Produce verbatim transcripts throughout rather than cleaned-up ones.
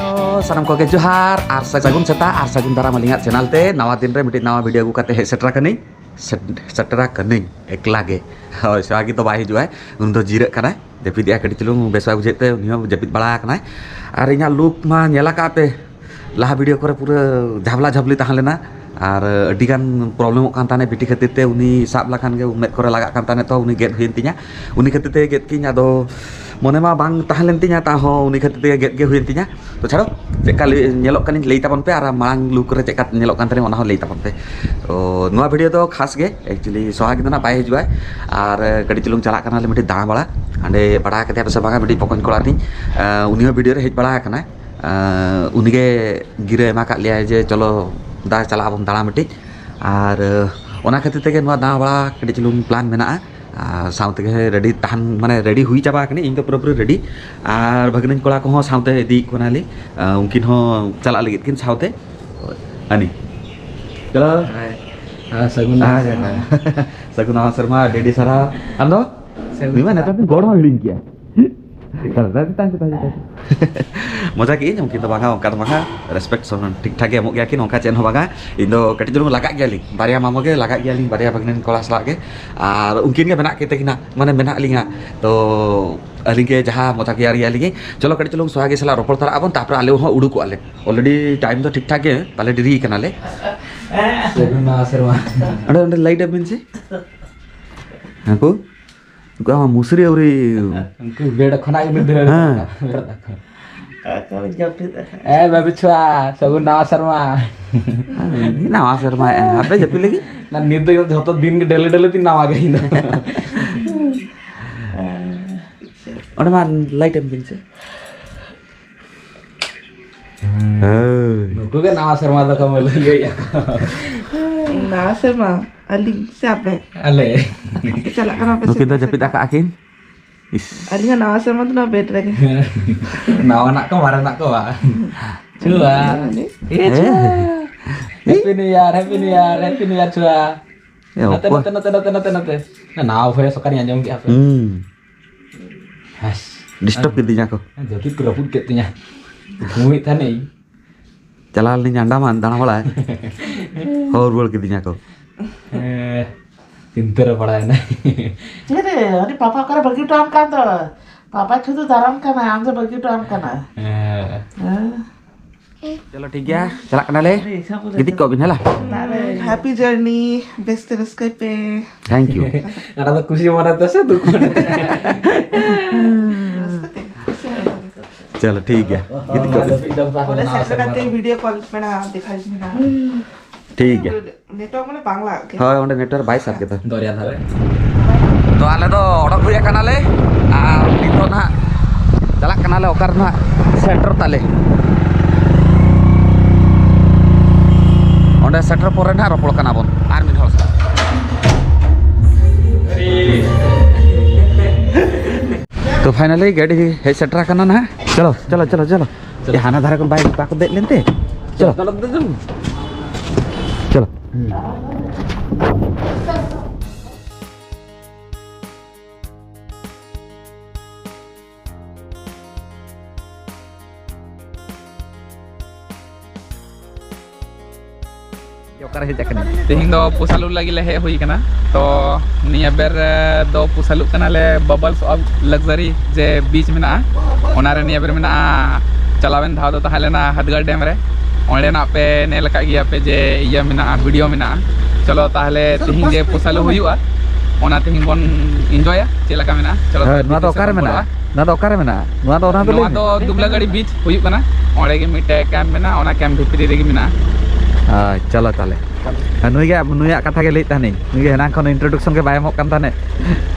ᱛᱚ, ᱥᱟᱱᱟᱢ ᱠᱚᱜᱮ ᱡᱚᱦᱟᱨ ᱟᱨ ᱥᱟᱹᱜᱩᱱ ᱥᱮᱛᱟᱜ ᱟᱨ ᱥᱟᱹᱜᱩᱱ ᱫᱟᱨᱟᱢ ᱟᱹᱞᱤᱧᱟᱜ ᱪᱮᱱᱮᱞ ᱛᱮ᱾ ᱱᱟᱣᱟ ᱫᱤᱱ ᱨᱮ ᱢᱤᱫᱴᱤᱡ ᱱᱟᱣᱟ ᱵᱷᱤᱰᱤᱭᱳ ᱟᱹᱜᱩ ᱠᱟᱛᱮ ᱦᱮᱡ ᱥᱮᱴᱮᱨ ᱟᱠᱟᱱᱟᱹᱧ᱾ ᱥᱮᱴ-, ᱥᱮᱴᱮᱨ ᱟᱠᱟᱱᱟᱹᱧ ᱮᱠᱞᱟ ᱜᱮ᱾ ᱦᱳᱭ, ᱥᱚᱦᱟᱜᱤ ᱫᱚ ᱵᱟᱭ ᱦᱤᱡᱩᱜᱼᱟᱭ, ᱩᱱᱤ ᱫᱚ ᱡᱤᱨᱟᱹᱜ ᱠᱟᱱᱟᱭ, ᱡᱟᱹᱯᱤᱫᱮᱜᱼᱟᱭ ᱠᱟᱹᱴᱤᱡ ᱪᱩᱞᱩᱝ, ᱵᱮᱥ ᱵᱟᱭ ᱵᱩᱡᱷᱟᱹᱣᱮᱫ ᱛᱮ ᱩᱱᱤ ᱦᱚᱸ ᱡᱟᱹᱯᱤᱫ ᱵᱟᱲᱟ ᱟᱠᱟᱱᱟᱭ᱾ ᱟᱨ ᱤᱧᱟᱹᱜ ᱞᱩᱠ ᱢᱟ ᱧᱮᱞ ᱟᱠᱟᱫ ᱯᱮ, ᱞᱟᱦᱟ ᱵᱷᱤᱰᱤᱭᱳ ᱠᱚᱨᱮ ᱯᱩᱨᱟᱹ ᱡᱷᱟᱵᱽᱞᱟ ᱡᱷᱟᱵᱽᱞᱤ ᱛᱟᱦᱮᱸ ᱞᱮᱱᱟ ᱟᱨ ᱟᱹᱰᱤ ᱜᱟᱱ ᱯᱨᱚᱵᱞᱮᱢᱚᱜ ᱠᱟᱱ ᱛᱟᱦᱮᱸᱫ ᱵᱤᱴᱤ ᱠᱷᱟᱹᱛᱤᱨ ᱛᱮ᱾ ᱩᱱᱤ ᱥᱟᱵ ᱞᱮᱠᱷᱟᱱ ᱜᱮ ᱢᱮᱫ ᱠᱚᱨᱮ ᱞᱟᱜᱟᱜ ᱠᱟᱱ ᱛᱟᱦᱮᱸᱫ, ᱛᱚ ᱩᱱᱤ ᱜᱮᱫ ᱦᱩᱭᱮᱱ ᱛᱤᱧᱟ᱾ ᱩᱱᱤ ᱠᱷᱟᱹᱛᱤᱨ ᱛᱮᱜᱮ ᱜᱮᱫ ᱠᱤᱧ, ᱟᱫᱚ ᱢᱚᱱᱮ ᱢᱟ ᱵᱟᱝ ᱛᱟᱦᱮᱸ ᱞᱮᱱ ᱛᱤᱧᱟ, ᱛᱟᱦᱚᱸ ᱩᱱᱤ ᱠᱷᱟᱹᱛᱤᱨ ᱛᱮᱜᱮ ᱜᱮᱫ ᱜᱮ ᱦᱩᱭᱮᱱ ᱛᱤᱧᱟ᱾ ᱛᱚ ᱪᱷᱟᱲᱚ, ᱪᱮᱫᱠᱟ ᱞᱟᱹᱭ-, ᱧᱮᱞᱚᱜ ᱠᱟᱱᱟᱧ ᱞᱟᱹᱭ ᱛᱟᱵᱚᱱ ᱯᱮ, ᱟᱨ ᱢᱟᱲᱟᱝ ᱞᱩᱠ ᱨᱮ ᱪᱮᱫᱠᱟ ᱧᱮᱞᱚᱜ ᱠᱟᱱ ᱛᱟᱦᱮᱸᱫ ᱚᱱᱟ ᱦᱚᱸ ᱞᱟᱹᱭ ᱛᱟᱵᱚᱱ ᱯᱮ᱾ ᱛᱚ ᱱᱚᱣᱟ ᱵᱷᱤᱰᱤᱭᱳ ᱫᱚ ᱠᱷᱟᱥ ᱜᱮ, ᱮᱠᱪᱩᱭᱮᱞᱤ ᱥᱚᱦᱟᱜᱤ ᱫᱚ ᱱᱟᱜ ᱵᱟᱭ ᱦᱤᱡᱩᱜᱼᱟ, ᱟᱨ ᱠᱟᱹᱴᱤᱡ ᱪᱩᱞᱩᱝ ᱪᱟᱞᱟᱜ ᱠᱟᱱᱟᱞᱮ ᱢᱤᱫᱴᱤᱡ ᱫᱟᱬᱟ ᱵᱟᱲᱟ᱾ ᱦᱟᱸᱰᱮ ᱵᱟᱲᱟ ᱠᱮᱫᱮᱭᱟ ᱯᱮᱥᱮ ᱵᱟᱝᱟ, ᱢᱤᱫᱴᱤᱡ ᱵᱚᱠᱚᱧ ᱠᱚᱲᱟ ᱛᱤᱧ, ᱟᱸ, ᱩᱱᱤ ᱦᱚᱸ ᱵᱷᱤᱰᱤᱭᱳ ᱨᱮ ᱦᱮᱡ ᱵᱟᱲᱟ ᱟᱠᱟᱱᱟᱭ᱾ ᱟᱸ, ᱩᱱᱤᱜᱮ ᱜᱤᱨᱟᱹ ᱮᱢᱟ ᱠᱟᱫ ᱞᱮᱭᱟᱭ ᱡᱮ ᱪᱚᱞᱚ ᱫᱟ ᱪᱟᱞᱟᱜ ᱟᱵᱚᱱ ᱫᱟᱬᱟ ᱢᱤᱫᱴᱤᱡ᱾ ᱟᱨ ᱚᱱᱟ ᱠᱷᱟᱹᱛᱤᱨ ᱛᱮᱜᱮ ᱱᱚᱣᱟ ᱫᱟᱬᱟ ᱵᱟᱲᱟ ᱠᱟᱹᱴᱤᱡ ᱪᱩᱞᱩᱝ ᱯᱞᱟᱱ ᱢᱮᱱᱟᱜᱼᱟ᱾ ᱟᱨ ᱥᱟᱶ ᱛᱮᱜᱮ ᱨᱮᱰᱤ ᱛᱟᱦᱮᱱ, ᱢᱟᱱᱮ ᱨᱮᱰᱤ ᱦᱩᱭ ᱪᱟᱵᱟ ᱟᱠᱟᱱᱟᱹᱧ, ᱤᱧ ᱫᱚ ᱯᱩᱨᱟᱹᱯᱩᱨᱤ ᱨᱮᱰᱤ᱾ ᱟᱨ ᱵᱷᱟᱹᱜᱽᱱᱟᱹᱧ ᱠᱚᱲᱟ ᱠᱚᱦᱚᱸ ᱥᱟᱶᱛᱮ ᱤᱫᱤᱭᱮᱫ ᱠᱚ ᱠᱟᱱᱟᱞᱤᱧ᱾ ᱟᱨ ᱩᱱᱠᱤᱱ ᱦᱚᱸ ᱪᱟᱞᱟᱜ ᱞᱟᱹᱜᱤᱫ ᱠᱤᱱ ᱥᱟᱶᱛᱮ᱾ ᱟᱹᱱᱤ᱾ ᱪᱚᱞᱚ᱾ ᱦᱮᱸ, ᱥᱟᱹᱜᱩᱱ ᱟᱨ ᱥᱟᱹᱜᱩᱱ ᱱᱟᱣᱟ ᱥᱮᱨᱢᱟ, ᱟᱹᱰᱤ ᱟᱹᱰᱤ ᱥᱟᱨᱦᱟᱣ᱾ ᱟᱢ ᱫᱚ? ᱥᱟᱹᱜᱩᱱ ᱱᱤᱢᱟ ᱱᱮᱛᱟᱨ ᱫᱤᱱ ᱜᱚᱲ ᱦᱚᱸ ᱦᱤᱲᱤᱧ ᱠᱮᱭᱟ᱾ ᱛᱟᱦᱞᱮ ᱛᱟᱦᱞᱮ ᱛᱟᱦᱞᱮ ᱛᱟᱦᱞᱮ ᱛᱟᱦᱞᱮ᱾ ᱢᱚᱡᱟ ᱠᱮᱜ ᱟᱹᱧ, ᱩᱱᱠᱤᱱ ᱫᱚ ᱵᱟᱝᱟ, ᱚᱱᱠᱟ ᱫᱚ ᱵᱟᱝᱟ᱾ ᱨᱮᱥᱯᱮᱠᱴ ᱥᱚᱱᱢᱟᱱ ᱴᱷᱤᱠ ᱴᱷᱟᱠ ᱜᱮ ᱮᱢᱚᱜ ᱜᱮᱭᱟ ᱠᱤᱱ, ᱚᱱᱠᱟ ᱪᱮᱫ ᱦᱚᱸ ᱵᱟᱝᱟ᱾ ᱤᱧ ᱫᱚ ᱠᱟᱹᱴᱤᱡ ᱪᱩᱞᱩᱝ ᱞᱟᱜᱟᱜ ᱜᱮᱭᱟᱞᱤᱧ, ᱵᱟᱨᱭᱟ ᱢᱟᱢᱚ ᱜᱮ ᱞᱟᱜᱟᱜ ᱜᱮᱭᱟᱞᱤᱧ, ᱵᱟᱨᱭᱟ ᱵᱷᱟᱹᱜᱽᱱᱟᱹᱱ ᱠᱚᱲᱟ ᱥᱟᱞᱟᱜ ᱜᱮ᱾ ᱟᱨ ᱩᱱᱠᱤᱱ ᱜᱮ ᱢᱮᱱᱟᱜ ᱠᱤᱱ ᱛᱟᱹᱠᱤᱱᱟ, ᱢᱟᱱᱮ ᱢᱮᱱᱟᱜ ᱞᱤᱧᱟ᱾ ᱛᱚ ᱟᱹᱞᱤᱧ ᱜᱮ ᱡᱟᱦᱟᱸ ᱢᱚᱡᱟ ᱜᱮᱭᱟ ᱞᱤᱧ᱾ ᱪᱚᱞᱚ ᱠᱟᱹᱴᱤᱡ ᱪᱩᱞᱩᱝ ᱥᱚᱦᱟᱜᱤ ᱥᱟᱞᱟᱜ ᱨᱚᱯᱚᱲ ᱛᱟᱨᱟᱜ ᱟᱵᱚᱱ, ᱛᱟᱨᱯᱚᱨᱮ ᱟᱞᱮ ᱦᱚᱸ ᱩᱰᱩᱠᱚᱜᱼᱟ ᱞᱮ᱾ ᱚᱞᱨᱮᱰᱤ ᱴᱟᱭᱤᱢ ᱫᱚ ᱴᱷᱤᱠ ᱴᱷᱟᱠ ᱜᱮ, ᱯᱟᱞᱮ ᱰᱮᱨᱤ ᱠᱟᱱᱟᱞᱮ᱾ ᱥᱟᱹᱜᱩᱱ ᱱᱟᱣᱟ ᱥᱮᱨᱢᱟ᱾ ᱚᱸᱰᱮ, ᱚᱸᱰᱮ ᱞᱟᱭᱤᱴ ᱮᱢ ᱵᱤᱱ ᱥᱮ᱾ ᱦᱟᱹᱠᱩ? ᱩᱱᱠᱩ ᱟᱢᱟᱜ ᱢᱩᱥᱨᱤ ᱟᱹᱣᱨᱤ᱾ ᱩᱱᱠᱩ ᱵᱮᱰ ᱠᱷᱚᱱᱟᱜ ᱜᱮ ᱫᱟᱹᱲ ᱦᱮᱸ᱾ ᱵᱮᱰ ᱛᱟᱠᱚ᱾ ᱚᱠᱟ ᱵᱤᱱ ᱡᱟᱹᱯᱤᱫ ᱮᱫᱟ? ᱮ ᱵᱟᱹᱵᱩ ᱪᱷᱩᱣᱟ, ᱥᱟᱹᱜᱩᱱ ᱱᱟᱣᱟ ᱥᱮᱨᱢᱟ᱾ ᱱᱟᱣᱟ ᱥᱮᱨᱢᱟ, ᱮ, ᱟᱯᱮ ᱡᱟᱹᱯᱤᱫ ᱞᱟᱹᱜᱤᱫ? ᱱᱟ, ᱱᱤᱛ ᱫᱚ ᱡᱷᱚᱛᱚ ᱫᱤᱱ ᱜᱮ ᱰᱮᱞᱤ ᱰᱮᱞᱤ ᱛᱤᱧ ᱱᱟᱣᱟ ᱜᱮ ᱤᱧ ᱫᱚ᱾ ᱚᱸᱰᱮ ᱢᱟ ᱞᱟᱭᱤᱴ ᱮᱢ ᱵᱤᱱ ᱥᱮ᱾ ᱦᱳᱭ᱾ ᱱᱩᱠᱩ ᱜᱮ ᱱᱟᱣᱟ ᱥᱮᱨᱢᱟ ᱫᱚᱠᱚ ᱢᱟᱹᱞᱟᱹᱭ ᱜᱮᱭᱟ᱾ ᱱᱟᱣᱟ ᱥᱮᱨᱢᱟ, ᱟᱹᱞᱤᱧ ᱥᱮ ᱟᱯᱮ? ᱟᱞᱮ᱾ ᱪᱟᱞᱟᱜ ᱠᱟᱱᱟ ᱯᱮ ᱱᱩᱠᱤᱱ ᱫᱚ ᱥᱮ? ᱡᱟᱹᱯᱤᱫ ᱟᱠᱟᱫᱼᱟ ᱠᱤᱱ᱾ ᱤᱥ᱾ ᱟᱹᱞᱤᱧ ᱦᱚᱸ ᱱᱟᱣᱟ ᱥᱮᱨᱢᱟ ᱫᱚ ᱱᱚᱣᱟ ᱵᱮᱰ ᱨᱮᱜᱮ᱾ ᱱᱟᱣᱟᱱᱟᱜ ᱠᱚ, ᱢᱟᱨᱮᱱᱟᱜ ᱠᱚ ᱵᱟᱝ᱾ ᱪᱷᱩᱣᱟ᱾ ᱮ ᱪᱷᱩᱣᱟ᱾ ᱦᱮᱸ᱾ Happy New Year, Happy New Year, Happy New Year, ᱪᱷᱩᱣᱟ᱾ ᱮ ᱱᱚᱛᱮ, ᱚᱠᱚᱭ? ᱱᱚᱛᱮ, ᱱᱚᱛᱮ, ᱱᱚᱛᱮ, ᱱᱚᱛᱮ, ᱱᱚᱛᱮ᱾ ᱱᱟᱣᱟ voice ᱚᱠᱟᱨᱮᱧ ᱟᱸᱡᱚᱢ ᱠᱮᱫᱼᱟ ᱯᱮ? ᱦᱩᱸ᱾ ᱦᱟᱥ᱾ Disturb ᱠᱤᱫᱤᱧᱟ ᱠᱚ᱾ ᱡᱟᱹᱯᱤᱫ ᱠᱚ ᱨᱟᱹᱯᱩᱫ ᱠᱮᱫ ᱛᱤᱧᱟ᱾ ᱜᱷᱩᱢᱤᱫ ᱛᱟᱦᱮᱱᱟᱹᱧ᱾ ᱪᱟᱞᱟᱣ ᱞᱮᱱᱟᱹᱧ ᱟᱱᱰᱟᱢᱟᱱ ᱫᱟᱬᱟ ᱵᱟᱲᱟᱭ᱾ ᱦᱚᱦᱚ ᱨᱩᱣᱟᱹᱲ ᱠᱤᱫᱤᱧᱟ ᱠᱚ᱾ ᱦᱮᱸ, ᱪᱤᱱᱛᱟᱹ ᱨᱮ ᱯᱟᱲᱟᱣᱮᱱᱟ᱾ ᱪᱮᱫ ᱨᱮ? ᱟᱹᱰᱤ ᱯᱟᱯᱟ ᱚᱠᱟᱨᱮ ᱵᱟᱹᱜᱤ ᱦᱚᱴᱚ ᱟᱢ ᱠᱟᱱ ᱫᱚ? ᱯᱟᱯᱟ ᱪᱷᱩᱫᱩ ᱫᱟᱨᱟᱢ ᱠᱟᱱᱟ, ᱟᱢ ᱫᱚ ᱵᱟᱹᱜᱤ ᱦᱚᱴᱚ ᱟᱢ ᱠᱟᱱᱟ᱾ ᱦᱮᱸ᱾ ᱦᱮᱸ᱾ ᱪᱚᱞᱚ ᱴᱷᱤᱠ ᱜᱮᱭᱟ, ᱪᱟᱞᱟᱜ ᱠᱟᱱᱟᱞᱮ᱾ ᱟᱹᱰᱤ ᱤᱪᱪᱷᱟ ᱠᱚ ᱜᱤᱛᱤᱡ ᱠᱚᱜ ᱵᱤᱱ ᱦᱮᱞᱟ᱾ ᱦᱮᱯᱤ ᱡᱟᱨᱱᱤ, ᱵᱮᱥ ᱛᱮ ᱨᱟᱹᱥᱠᱟᱹᱭ ᱯᱮ᱾ Thank you. ᱚᱱᱟ ᱫᱚ ᱠᱩᱥᱤ ᱢᱚᱱᱮ ᱛᱮ ᱥᱮ ᱫᱩᱠ ᱢᱚᱱᱮ ᱛᱮ? ᱨᱟᱹᱥᱠᱟᱹ ᱛᱮ, ᱠᱩᱥᱤ ᱢᱚᱱᱮ ᱛᱮ᱾ ᱪᱚᱞᱚ ᱴᱷᱤᱠ ᱜᱮᱭᱟ, ᱜᱤᱛᱤᱡ ᱠᱚᱜ ᱵᱤᱱ᱾ ᱚᱸᱰᱮ ᱥᱮᱴᱮᱨ ᱠᱟᱛᱮ ᱵᱷᱤᱰᱤᱭᱳ ᱠᱚᱞ ᱢᱮᱱᱟᱜᱼᱟ, ᱫᱮᱠᱷᱟᱣ ᱢᱮᱱᱟᱜᱼᱟ᱾ ᱴᱷᱤᱠ ᱜᱮᱭᱟ᱾ ᱱᱮᱴᱣᱟᱨᱠ ᱢᱟᱱᱮ ᱵᱟᱝ ᱞᱟᱜᱟᱜ ᱜᱮᱭᱟ᱾ ᱦᱳᱭ, ᱚᱸᱰᱮ ᱱᱮᱴᱣᱟᱨᱠ ᱵᱟᱭ ᱥᱟᱵ ᱠᱮᱫᱟ᱾ ᱫᱚᱨᱭᱟ ᱫᱷᱟᱨᱮ᱾ ᱛᱚ ᱟᱞᱮ ᱫᱚ ᱚᱰᱚᱠ ᱦᱩᱭ ᱟᱠᱟᱱᱟᱞᱮ ᱟᱨ ᱱᱤᱛᱚᱜ ᱱᱟᱦᱟᱜ ᱪᱟᱞᱟᱜ ᱠᱟᱱᱟᱞᱮ ᱚᱠᱟᱨᱮ ᱱᱟᱦᱟᱜ ᱥᱮᱴᱮᱨ ᱛᱟᱞᱮ᱾ ᱚᱸᱰᱮ ᱥᱮᱴᱮᱨ ᱯᱚᱨᱮ ᱱᱟᱦᱟᱜ ᱨᱚᱯᱚᱲ ᱠᱟᱱᱟ ᱵᱚᱱ ᱟᱨ ᱢᱤᱫ ᱦᱚᱲ ᱥᱟᱶ᱾ ᱛᱚ ᱯᱷᱟᱭᱱᱟᱞᱤ ᱜᱟᱹᱰᱤ ᱦᱮᱡ ᱥᱮᱴᱮᱨ ᱟᱠᱟᱱᱟ ᱱᱟᱦᱟᱜ᱾ ᱪᱚᱞᱚ, ᱪᱚᱞᱚ, ᱪᱚᱞᱚ, ᱪᱚᱞᱚ᱾ ᱪᱚᱞᱚ᱾ ᱮ, ᱦᱟᱱᱟ ᱫᱷᱟᱨᱮ ᱠᱷᱚᱱ ᱵᱟᱭ, ᱵᱟᱠᱚ ᱫᱮᱡ ᱞᱮᱱᱛᱮ? ᱪᱚᱞᱚ᱾ ᱪᱚᱞᱚ, ᱫᱮᱡ ᱪᱚᱞᱚ᱾ ᱪᱚᱞᱚ᱾ ᱚᱠᱟᱨᱮ ᱦᱮᱡ ᱟᱠᱟᱱᱟ? ᱛᱮᱦᱮᱧ ᱫᱚ ᱯᱩᱥᱟᱞᱩ ᱞᱟᱹᱜᱤᱫ ᱞᱮ ᱦᱮᱡ ᱦᱩᱭ ᱟᱠᱟᱱᱟ᱾ ᱛᱚ ᱱᱤᱭᱟᱹ ᱵᱮᱨ, ᱮ, ᱫᱚ ᱯᱩᱥᱟᱞᱩᱜ ᱠᱟᱱᱟᱞᱮ Bubbles of Luxury ᱡᱮ beach ᱢᱮᱱᱟᱜᱼᱟ, ᱚᱱᱟᱨᱮ ᱱᱤᱭᱟᱹ ᱵᱮᱨ ᱢᱮᱱᱟᱜᱼᱟ ᱪᱟᱞᱟᱣᱮᱱ ᱫᱷᱟᱣ ᱫᱚ ᱛᱟᱦᱮᱸ ᱞᱮᱱᱟ ᱦᱟᱫᱽᱜᱟᱲ ᱰᱮᱢ ᱨᱮ᱾ ᱚᱸᱰᱮᱱᱟᱜ ᱯᱮ ᱧᱮᱞ ᱟᱠᱟᱫ ᱜᱮᱭᱟ ᱯᱮ ᱡᱮ ᱤᱭᱟᱹ ᱢᱮᱱᱟᱜᱼᱟ, ᱵᱷᱤᱰᱤᱭᱳ ᱢᱮᱱᱟᱜᱼᱟ᱾ ᱪᱚᱞᱚ ᱛᱟᱦᱚᱞᱮ ᱛᱤᱦᱤᱧ ᱡᱮ ᱯᱚᱥᱟᱞᱩ ᱦᱩᱭᱩᱜᱼᱟ, ᱚᱱᱟ ᱛᱤᱦᱤᱧ ᱵᱚᱱ ᱤᱱᱡᱚᱭᱟ ᱪᱮᱫ ᱞᱮᱠᱟ ᱢᱮᱱᱟᱜᱼᱟ᱾ ᱪᱚᱞᱚ ᱦᱳᱭ, ᱛᱤᱦᱤᱧ ᱱᱚᱣᱟ ᱫᱚ ᱯᱚᱥᱟᱞᱩ ᱚᱠᱟᱨᱮ ᱵᱚᱱ ᱢᱮᱱᱟᱜᱼᱟ? ᱵᱚᱞᱚᱜᱼᱟ᱾ ᱱᱚᱣᱟ ᱫᱚ ᱚᱠᱟᱨᱮ ᱢᱮᱱᱟᱜᱼᱟ? ᱱᱚᱣᱟ ᱫᱚ ᱚᱱᱟ ᱫᱚ ᱱᱚᱣᱟ ᱞᱟᱹᱭ ᱫᱚ ᱢᱮ᱾ ᱫᱩᱵᱞᱟᱜᱟᱲᱤ ᱵᱤᱪ ᱦᱩᱭᱩᱜ ᱠᱟᱱᱟ, ᱚᱸᱰᱮ ᱜᱮ ᱢᱤᱫᱴᱮᱡ ᱠᱮᱢᱯ ᱢᱮᱱᱟᱜᱼᱟ, ᱚᱱᱟ ᱠᱮᱢᱯ ᱵᱷᱤᱛᱨᱤ ᱨᱮᱜᱮ ᱢᱮᱱᱟᱜᱼᱟ᱾ ᱦᱳᱭ, ᱪᱚᱞᱚ ᱛᱟᱦᱚᱞᱮ᱾ ᱟᱨ ᱱᱩᱭ ᱜᱮ, ᱱᱩᱭᱟᱜ ᱠᱟᱛᱷᱟ ᱜᱮ ᱞᱟᱹᱭᱮᱫ ᱛᱟᱦᱮᱱᱤᱧ, ᱱᱩᱭ ᱜᱮ ᱮᱱᱟᱝ ᱠᱷᱚᱱ introduction ᱜᱮ ᱵᱟᱭ ᱮᱢᱚᱜ ᱠᱟᱱ ᱛᱟᱦᱮᱸᱫ᱾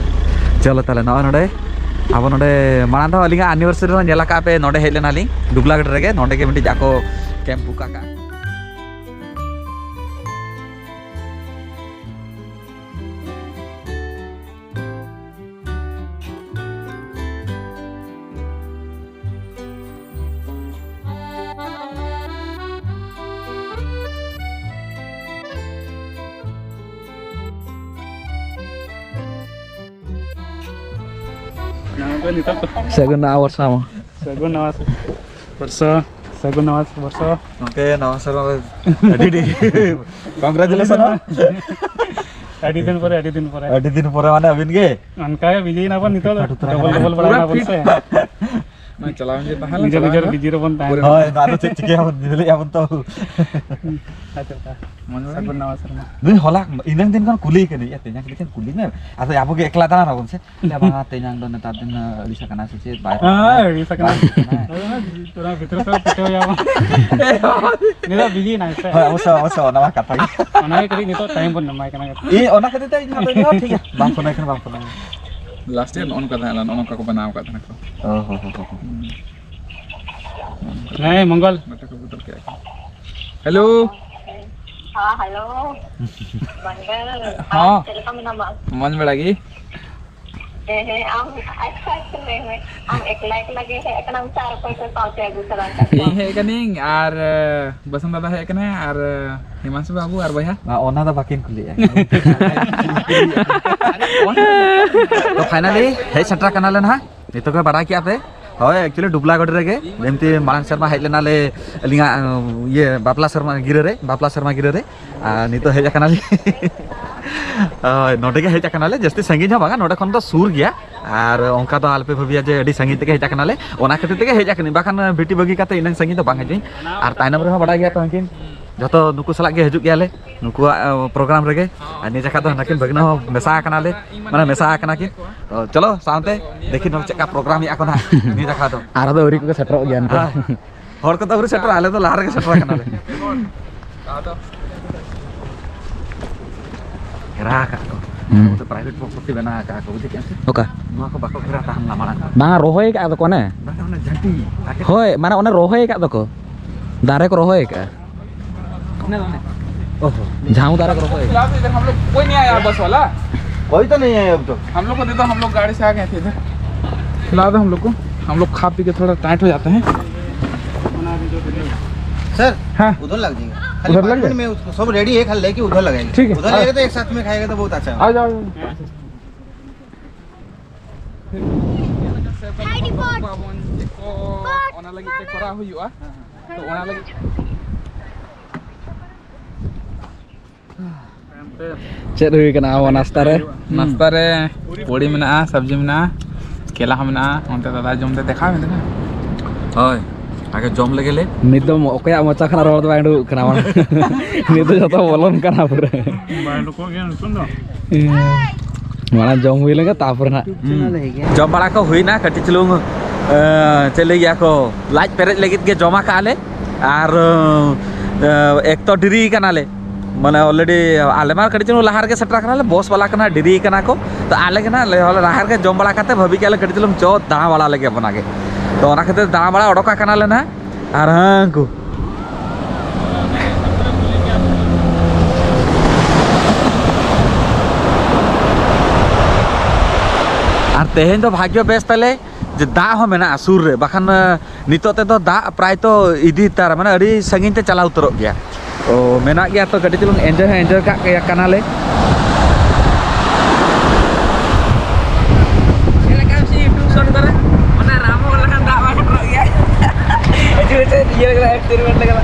ᱪᱚᱞᱚ ᱛᱟᱦᱚᱞᱮ, ᱱᱚᱜᱼᱚᱭ ᱱᱚᱰᱮ ᱟᱵᱚ ᱱᱚᱰᱮ ᱢᱟᱲᱟᱝ ᱫᱷᱟᱣ ᱟᱹᱞᱤᱧᱟᱜ anniversary ᱨᱮᱦᱚᱸ ᱧᱮᱞ ᱟᱠᱟᱫ ᱯᱮ, ᱱᱚᱰᱮ ᱦᱮᱡ ᱞᱮᱱᱟᱞᱤᱧ ᱫᱩᱵᱞᱟᱜᱟᱲ ᱨᱮᱜᱮ, ᱱᱚᱰᱮ ᱜᱮ ᱢᱤᱫᱴᱤᱡ ᱟᱠᱚ ᱠᱮᱢᱯ ᱵᱩᱠ ᱟᱠᱟᱫ᱾ ᱥᱟᱹᱜᱩᱱ ᱱᱟᱣᱟ ᱵᱚᱨᱥᱟ ᱢᱟ᱾ ᱥᱟᱹᱜᱩᱱ ᱱᱟᱣᱟ ᱥᱮ- ᱵᱚᱨᱥᱚ, ᱥᱟᱹᱜᱩᱱ ᱱᱟᱣᱟ ᱵᱚᱨᱥᱚ᱾ ᱜᱚᱢᱠᱮ, ᱱᱟᱣᱟ ᱥᱮᱨᱢᱟ ᱨᱮ ᱟᱹᱰᱤ ᱟᱹᱰᱤ congratulation ᱦᱚᱸ᱾ ᱟᱹᱰᱤ ᱫᱤᱱ ᱯᱚᱨᱮ, ᱟᱹᱰᱤ ᱫᱤᱱ ᱯᱚᱨᱮ᱾ ᱟᱹᱰᱤ ᱫᱤᱱ ᱯᱚᱨᱮ ᱢᱟᱱᱮ ᱟᱹᱵᱤᱱ ᱜᱮ? ᱚᱱᱠᱟ ᱜᱮ ᱵᱤᱡᱤ ᱮᱱᱟ ᱵᱚᱱ ᱱᱤᱛᱚᱜ ᱫᱚ᱾ ᱰᱚᱵᱚᱞ ᱰᱚᱵᱚᱞ ᱵᱟᱲᱟᱭ ᱮᱱᱟ ᱵᱚᱱ ᱥᱮ᱾ ᱱᱚᱜᱼᱚᱭ ᱪᱟᱞᱟᱣᱮᱱ ᱡᱮ ᱛᱟᱦᱮᱸ ᱞᱮᱱ, ᱱᱤᱡᱮᱨ ᱪᱟᱞᱟᱣᱮᱱ ᱱᱤᱡᱮᱨ ᱡᱮ᱾ ᱵᱤᱡᱤ ᱨᱮᱵᱚᱱ ᱛᱟᱦᱮᱱᱟ᱾ ᱦᱳᱭ, ᱱᱚᱣᱟ ᱫᱚ ᱪᱮᱫ ᱪᱤᱠᱟᱹᱭᱟᱵᱚᱱ, ᱧᱮᱞᱮᱫ ᱟᱵᱚᱱ ᱛᱚ᱾ ᱟᱪᱪᱷᱟ, ᱟᱪᱪᱷᱟ᱾ ᱢᱚᱡᱽ ᱵᱟᱲᱟ ᱜᱮ? ᱥᱟᱹᱜᱩᱱ ᱱᱟᱣᱟ ᱥᱮᱨᱢᱟ᱾ ᱱᱩᱭ ᱦᱚᱞᱟ ᱤᱱᱟᱹᱝ ᱫᱤᱱ ᱠᱷᱚᱱ ᱠᱩᱞᱤᱭᱮ ᱠᱟᱹᱱᱟᱹᱧ, "ᱮ, ᱛᱮᱦᱮᱧ ᱠᱟᱹᱴᱤᱡ ᱠᱩᱞᱤ ᱢᱮ, ᱟᱫᱚ ᱟᱵᱚ ᱜᱮ ᱮᱠᱞᱟ ᱫᱟᱬᱟᱱ ᱟᱵᱚᱱ ᱥᱮ?" ᱞᱟᱹᱭᱟ, "ᱵᱟᱝᱟ, ᱛᱮᱦᱮᱧ ᱫᱚ ᱱᱮᱛᱟᱨ ᱫᱤᱱ ᱟᱹᱲᱤᱥ ᱟᱠᱟᱱᱟ ᱥᱮ ᱪᱮᱫ, ᱵᱟᱭ ᱦᱮᱸ, ᱟᱹᱲᱤᱥ ᱟᱠᱟᱱᱟ᱾ ᱵᱟᱭ ᱦᱤᱡᱩᱜ ᱠᱟᱱᱟ᱾ ᱚᱱᱟ ᱵᱷᱤᱛᱨᱤ ᱥᱮᱫ ᱯᱤᱴᱟᱹᱣ ᱮᱭᱟ ᱵᱚᱱ᱾ ᱩᱱᱤ ᱫᱚ ᱵᱤᱡᱤ ᱮᱱᱟᱭ ᱥᱮ?" ᱦᱳᱭ, ᱚᱵᱚᱥᱥᱳᱭ, ᱚᱵᱚᱥᱥᱳᱭ, ᱚᱱᱟ ᱢᱟ ᱠᱟᱛᱷᱟ ᱜᱮ᱾ ᱚᱱᱟ ᱜᱮ ᱠᱟᱹᱴᱤᱡ ᱱᱤᱛᱚᱜ ᱴᱟᱭᱤᱢ ᱵᱚᱱ ᱮᱢᱟᱭ ᱠᱟᱱᱟ ᱠᱟᱹᱴᱤᱡ᱾ ᱤᱧ ᱚᱱᱟ ᱠᱷᱟᱹᱛᱤᱨ ᱛᱮ ᱤᱧ ᱦᱚᱸ ᱴᱷᱤᱠ ᱜᱮᱭᱟ, ᱵᱟᱝ ᱯᱷᱳᱱᱟᱭ ᱠᱟᱱᱟ, ᱵᱟᱝ ᱯᱷᱳᱱᱟᱭ ᱠᱟᱱᱟ᱾ ᱞᱟᱥᱴ ᱤᱭᱟᱨ ᱱᱚᱜᱼᱚ ᱱᱚᱝᱠᱟ ᱛᱟᱦᱮᱸ ᱞᱮᱱᱟ, ᱱᱚᱜᱼᱚ ᱱᱚᱝᱠᱟ ᱠᱚ ᱵᱮᱱᱟᱣ ᱟᱠᱟᱫ ᱛᱟᱦᱮᱱᱟ ᱠᱚ᱾ ᱚ, ᱦᱚ, ᱦᱚ, ᱦᱚ, ᱦᱚ᱾ ᱦᱩᱸ᱾ ᱦᱮᱸ, ᱢᱚᱝᱜᱚᱞ᱾ ᱵᱟᱴᱟ ᱠᱚ ᱵᱚᱫᱚᱞ ᱠᱮᱫᱼᱟ ᱠᱚ᱾ ᱦᱮᱞᱳ᱾ ᱦᱮᱸ, ᱦᱮᱞᱳ᱾ ᱢᱚᱝᱜᱚᱞ, ᱦᱚᱸ᱾ ᱪᱮᱫ ᱞᱮᱠᱟ ᱢᱮᱱᱟᱢᱟ? ᱢᱚᱡᱽ ᱵᱟᱲᱟ ᱜᱮ᱾ ᱦᱮᱸ, ᱦᱮᱸ, ᱟᱢ ᱟᱪᱪᱷᱟ, ᱟᱪᱪᱷᱟ, ᱞᱟᱹᱭ ᱢᱮ᱾ ᱟᱢ ᱮᱠᱞᱟ ᱮᱠᱞᱟ ᱜᱮ ᱦᱮᱡ ᱟᱠᱟᱱᱟᱢ ᱥᱮ ᱟᱨ ᱚᱠᱚᱭ ᱠᱚ ᱥᱟᱶᱛᱮ ᱟᱹᱜᱩ ᱛᱚᱨᱟ ᱟᱠᱟᱫ ᱠᱚᱣᱟᱢ? ᱤᱧ ᱦᱮᱡ ᱟᱠᱟᱱᱟᱹᱧ ᱟᱨ, ᱮ, ᱵᱟᱥᱩᱱ ᱫᱟᱫᱟ ᱦᱮᱡ ᱟᱠᱟᱱᱟᱭ ᱟᱨ, ᱮ, ᱦᱤᱢᱟᱝᱥᱩ ᱵᱟᱹᱵᱩ ᱟᱨ ᱵᱚᱭᱦᱟ᱾ ᱵᱟ, ᱚᱱᱟ ᱫᱚ ᱵᱟᱹᱠᱤᱱ ᱠᱩᱞᱤᱭᱟ᱾ ᱛᱚ, finally ᱦᱮᱡ ᱥᱮᱴᱮᱨ ᱠᱟᱱᱟᱞᱮ ᱱᱟᱦᱟᱜ᱾ ᱱᱤᱛᱚᱜ ᱜᱮ ᱵᱟᱲᱟᱭ ᱠᱮᱜᱼᱟ ᱯᱮ? ᱦᱳᱭ, actually ᱰᱩᱵᱞᱟᱜᱚᱰ ᱨᱮᱜᱮ, ᱡᱮᱢᱛᱤ ᱢᱟᱲᱟᱝ ᱥᱮᱨᱢᱟ ᱦᱮᱡ ᱞᱮᱱᱟᱞᱮ ᱟᱹᱞᱤᱧᱟᱜ, ᱤᱭᱟᱹ, ᱵᱟᱯᱞᱟ ᱥᱮᱨᱢᱟ ᱜᱤᱨᱟᱹ ᱨᱮ, ᱵᱟᱯᱞᱟ ᱥᱮᱨᱢᱟ ᱜᱤᱨᱟᱹ ᱨᱮ, ᱟᱨ ᱱᱤᱛᱚᱜ ᱦᱮᱡ ᱟᱠᱟᱱᱟᱞᱮ᱾ ᱦᱳᱭ, ᱱᱚᱰᱮ ᱜᱮ ᱦᱮᱡ ᱟᱠᱟᱱᱟᱞᱮ, ᱡᱟᱹᱥᱛᱤ ᱥᱟᱺᱜᱤᱧ ᱦᱚᱸ ᱵᱟᱝᱟ, ᱱᱚᱰᱮ ᱠᱷᱚᱱ ᱫᱚ ᱥᱩᱨ ᱜᱮᱭᱟ᱾ ᱟᱨ ᱚᱱᱠᱟ ᱫᱚ ᱟᱞᱚᱯᱮ ᱵᱷᱟᱹᱵᱤᱭᱟ ᱡᱮ ᱟᱹᱰᱤ ᱥᱟᱺᱜᱤᱧ ᱛᱮᱜᱮ ᱦᱮᱡ ᱟᱠᱟᱱᱟᱞᱮ, ᱚᱱᱟ ᱠᱷᱟᱹᱛᱤᱨ ᱛᱮᱜᱮ ᱦᱮᱡ ᱟᱠᱟᱱᱟᱹᱧ, ᱵᱟᱠᱷᱟᱱ ᱵᱤᱴᱤ ᱵᱟᱹᱜᱤ ᱠᱟᱛᱮ ᱤᱱᱟᱹᱝ ᱥᱟᱺᱜᱤᱧ ᱫᱚ ᱵᱟᱝ ᱦᱤᱡᱩᱜ ᱟᱹᱧ᱾ ᱟᱨ ᱛᱟᱭᱱᱚᱢ ᱨᱮᱦᱚᱸ ᱵᱟᱲᱟᱭ ᱜᱮᱭᱟ ᱯᱮ ᱩᱱᱠᱤᱱ, ᱡᱚᱛᱚ ᱱᱩᱠᱩ ᱥᱟᱞᱟᱜ ᱜᱮ ᱦᱤᱡᱩᱜ ᱜᱮᱭᱟᱞᱮ ᱱᱩᱠᱩᱣᱟᱜ, ᱮ, program ᱨᱮᱜᱮ᱾ ᱟᱨ ᱱᱤᱭᱟᱹ ᱡᱟᱠᱷᱟ ᱫᱚ ᱱᱟᱹᱠᱤᱱ ᱵᱷᱟᱹᱜᱽᱱᱟᱹ ᱦᱚᱸ ᱢᱮᱥᱟ ᱟᱠᱟᱱᱟᱞᱮ, ᱢᱟᱱᱮ ᱢᱮᱥᱟ ᱟᱠᱟᱱᱟ ᱠᱤᱱ᱾ ᱛᱚ ᱪᱚᱞᱚ ᱥᱟᱶᱛᱮ ᱫᱮᱠᱷᱤ ᱱᱚᱰᱮ ᱪᱮᱫ ᱞᱮᱠᱟ program ᱮᱫᱼᱟ ᱠᱚ ᱱᱟᱦᱟᱜ ᱱᱤᱭᱟᱹ ᱡᱟᱠᱷᱟ ᱫᱚ᱾ ᱟᱨ ᱟᱫᱚ ᱟᱹᱣᱨᱤ ᱠᱚ ᱥᱮᱴᱮᱨᱚᱜ ᱜᱮᱭᱟ ᱱᱤᱛᱚᱜ᱾ ᱦᱮᱸ᱾ ᱦᱚᱲ ᱠᱚᱫᱚ ᱟᱹᱣᱨᱤ ᱥᱮᱴᱮᱨᱚᱜᱼᱟ, ᱟᱞᱮ ᱫᱚ ᱞᱟᱦᱟ ᱨᱮᱜᱮ ᱥᱮᱴᱮᱨ ᱟᱠᱟᱱᱟᱞᱮ᱾ ᱜᱷᱮᱨᱟ ᱟᱠᱟᱫ ᱠᱚ᱾ ᱦᱩᱸ᱾ ᱟᱵᱚ ᱫᱚ private property ᱵᱮᱱᱟᱣ ᱟᱠᱟᱫ ᱠᱚ, ᱵᱩᱡᱷᱟᱹᱣ ᱠᱮᱜᱼᱟᱢ ᱥᱮ? ᱚᱠᱟ? ᱱᱚᱣᱟ ᱠᱚ ᱵᱟᱠᱚ ᱜᱷᱮᱨᱟ ᱛᱟᱦᱮᱱ ᱞᱟ ᱢᱟᱲᱟᱝ ᱠᱷᱚᱱ᱾ ᱵᱟᱝᱟ, ᱨᱚᱦᱚᱭ ᱟᱠᱟᱫ ᱫᱚᱠᱚ ᱚᱱᱮ᱾ ᱵᱟᱝᱟ, ᱚᱱᱟ ᱡᱷᱟᱹᱱᱴᱤ᱾ ᱦᱳᱭ, ᱢᱟᱱᱮ ᱚᱱᱮ ᱨᱚᱦᱚᱭ ᱟᱠᱟᱫ ᱫᱚᱠᱚ᱾ ᱫᱟᱨᱮ ᱠᱚ ᱨᱚᱦᱚᱭ ᱟᱠᱟᱫᱼᱟ᱾ ᱚᱦᱚ, ᱡᱷᱟᱢᱩ ᱫᱟᱨᱮ ᱠᱚ ᱨᱚᱦᱚᱭ ᱟᱠᱟᱫᱼᱟ᱾ फिलहाल तो इधर हम लोग कोई नहीं आया बस वाला। कोई तो नहीं है अब तो। हम लोग को दे दो, हम लोग गाड़ी से आ गए थे इधर। फिलहाल तो हम लोग को, हम लोग खा पी के थोड़ा टाइट हो जाते हैं। सर, हाँ। उधर लग जाएगा। खाली उधर पाँच लग मिनट जाए? में उसको सब रेडी है, खाली लेके उधर लगाएंगे। ठीक है। उधर हाँ। लगेगा तो एक साथ में खाएगा तो बहुत अच्छा है। आ जाओ, आ जाओ। Hi, Dipot। ᱞᱟᱹᱜᱤᱫ ᱛᱮ ᱠᱚᱨᱟᱣ ᱦᱩᱭᱩᱜᱼᱟ᱾ ᱛᱚ, ᱚᱱᱟ ᱞᱟᱹᱜᱤᱫ ᱪᱮᱫ ᱦᱩᱭ ᱠᱟᱱᱟ ᱟᱵᱚ ᱱᱟᱥᱛᱟ ᱨᱮ? ᱱᱟᱥᱛᱟ ᱨᱮ ᱯᱩᱲᱤ ᱢᱮᱱᱟᱜᱼᱟ, ᱥᱚᱵᱽᱡᱤ ᱢᱮᱱᱟᱜᱼᱟ, ᱠᱮᱞᱟ ᱦᱚᱸ ᱢᱮᱱᱟᱜᱼᱟ᱾ ᱚᱱᱛᱮ ᱫᱟᱫᱟ ᱡᱚᱢ ᱛᱮ ᱫᱮᱠᱷᱟᱣ ᱢᱮ ᱫᱮᱠᱷᱟᱣ᱾ ᱦᱳᱭ, ᱟᱜᱮ ᱡᱚᱢ ᱞᱮᱜᱮ ᱞᱮ᱾ ᱱᱤᱛ ᱫᱚ ᱚᱠᱚᱭᱟᱜ ᱢᱚᱪᱟ ᱠᱷᱚᱱᱟᱜ ᱨᱚᱲ ᱫᱚ ᱵᱟᱝ ᱩᱰᱩᱠᱚᱜ ᱠᱟᱱᱟ, ᱢᱟᱱᱮ᱾ ᱱᱤᱛ ᱫᱚ ᱡᱚᱛᱚ ᱵᱚᱞᱚᱱ ᱠᱟᱱᱟ ᱯᱩᱨᱟᱹ᱾ ᱵᱟᱝ ᱩᱰᱩᱠᱚᱜ ᱜᱮᱭᱟ ᱱᱤᱛᱚᱜ ᱫᱚ᱾ ᱢᱟᱲᱟᱝ ᱡᱚᱢ ᱦᱩᱭ ᱞᱮᱱᱜᱮ, ᱛᱟᱯᱚᱨᱮ ᱱᱟᱜ᱾ ᱦᱩᱸ᱾ ᱡᱚᱢ ᱵᱟᱲᱟ ᱠᱚ ᱦᱩᱭᱱᱟ, ᱠᱟᱹᱴᱤᱡ ᱪᱩᱞᱩᱝ, ᱮᱸ, ᱪᱮᱫ ᱞᱟᱹᱭ ᱜᱮᱭᱟ ᱠᱚ, ᱞᱟᱡ ᱯᱮᱨᱮᱡ ᱞᱟᱹᱜᱤᱫ ᱜᱮ ᱡᱚᱢ ᱟᱠᱟᱫᱼᱟ ᱞᱮ᱾ ᱟᱨ, ᱮᱸ, ᱮᱠ ᱛᱚ ᱰᱮᱨᱤ ᱠᱟᱱᱟᱞᱮ, ᱢᱟᱱᱮ already ᱟᱞᱮ ᱢᱟ ᱠᱟᱹᱴᱤᱡ ᱪᱩᱞᱩᱝ ᱞᱟᱦᱟ ᱨᱮᱜᱮ ᱥᱮᱴᱮᱨ ᱟᱠᱟᱱᱟᱞᱮ, ᱵᱚᱥ ᱵᱟᱞᱟ ᱠᱟᱱᱟ, ᱰᱮᱨᱤ ᱠᱟᱱᱟ ᱠᱚ᱾ ᱛᱚ ᱟᱞᱮ ᱜᱮ ᱱᱟᱜ ᱞᱮ ᱞᱟᱦᱟ ᱨᱮᱜᱮ ᱡᱚᱢ ᱵᱟᱲᱟ ᱠᱟᱛᱮ ᱵᱷᱟᱹᱵᱤ ᱠᱮᱜᱼᱟ ᱞᱮ ᱠᱟᱹᱴᱤᱡ ᱪᱩᱞᱩᱝ ᱪᱚ ᱫᱟᱬᱟ ᱵᱟᱲᱟ ᱞᱮᱜᱮ ᱚᱱᱟ ᱜᱮ᱾ ᱛᱚ ᱚᱱᱟ ᱠᱷᱟᱹᱛᱤᱨ ᱫᱟᱬᱟ ᱵᱟᱲᱟ ᱚᱰᱚᱠ ᱟᱠᱟᱱᱟᱞᱮ ᱱᱟᱜ᱾ ᱟᱨ ᱦᱟᱹᱱᱠᱩ ᱟᱨ ᱛᱮᱦᱮᱧ ᱫᱚ ᱵᱷᱟᱜᱽᱭᱚ ᱵᱮᱥ ᱛᱟᱞᱮ ᱡᱮ ᱫᱟᱜ ᱦᱚᱸ ᱢᱮᱱᱟᱜᱼᱟ ᱥᱩᱨ ᱨᱮ, ᱵᱟᱠᱷᱟᱱ, ᱮ, ᱱᱤᱛᱚᱜ ᱛᱮᱫᱚ ᱫᱟᱜ ᱯᱨᱟᱭ ᱛᱚ ᱤᱫᱤ ᱛᱟᱨ, ᱢᱟᱱᱮ ᱟᱹᱰᱤ ᱥᱟᱺᱜᱤᱧ ᱛᱮ ᱪᱟᱞᱟᱣ ᱩᱛᱟᱹᱨᱚᱜ ᱜᱮᱭᱟ᱾ ᱛᱚ ᱢᱮᱱᱟᱜ ᱜᱮᱭᱟ, ᱛᱚ ᱠᱟᱹᱴᱤᱡ ᱪᱩᱞᱩᱝ ᱮᱱᱡᱚᱭ ᱦᱚᱸ ᱮᱱᱡᱚᱭ ᱠᱟᱜ ᱜᱮᱭᱟ ᱠᱟᱱᱟᱞᱮ᱾ ᱪᱮᱫ ᱞᱮᱠᱟ ᱥᱮ YouTube short ᱠᱚᱨᱮ, ᱚᱱᱟ ᱨᱟᱢ ᱦᱚᱲ ᱞᱮᱠᱟᱱ ᱫᱟᱜ ᱵᱟᱝ ᱥᱮᱴᱮᱨᱚᱜ ᱜᱮᱭᱟ᱾ ᱦᱤᱡᱩᱜ ᱦᱤᱡᱩᱜ ᱤᱭᱟᱹ ᱞᱮᱠᱟ, experiment ᱞᱮᱠᱟ᱾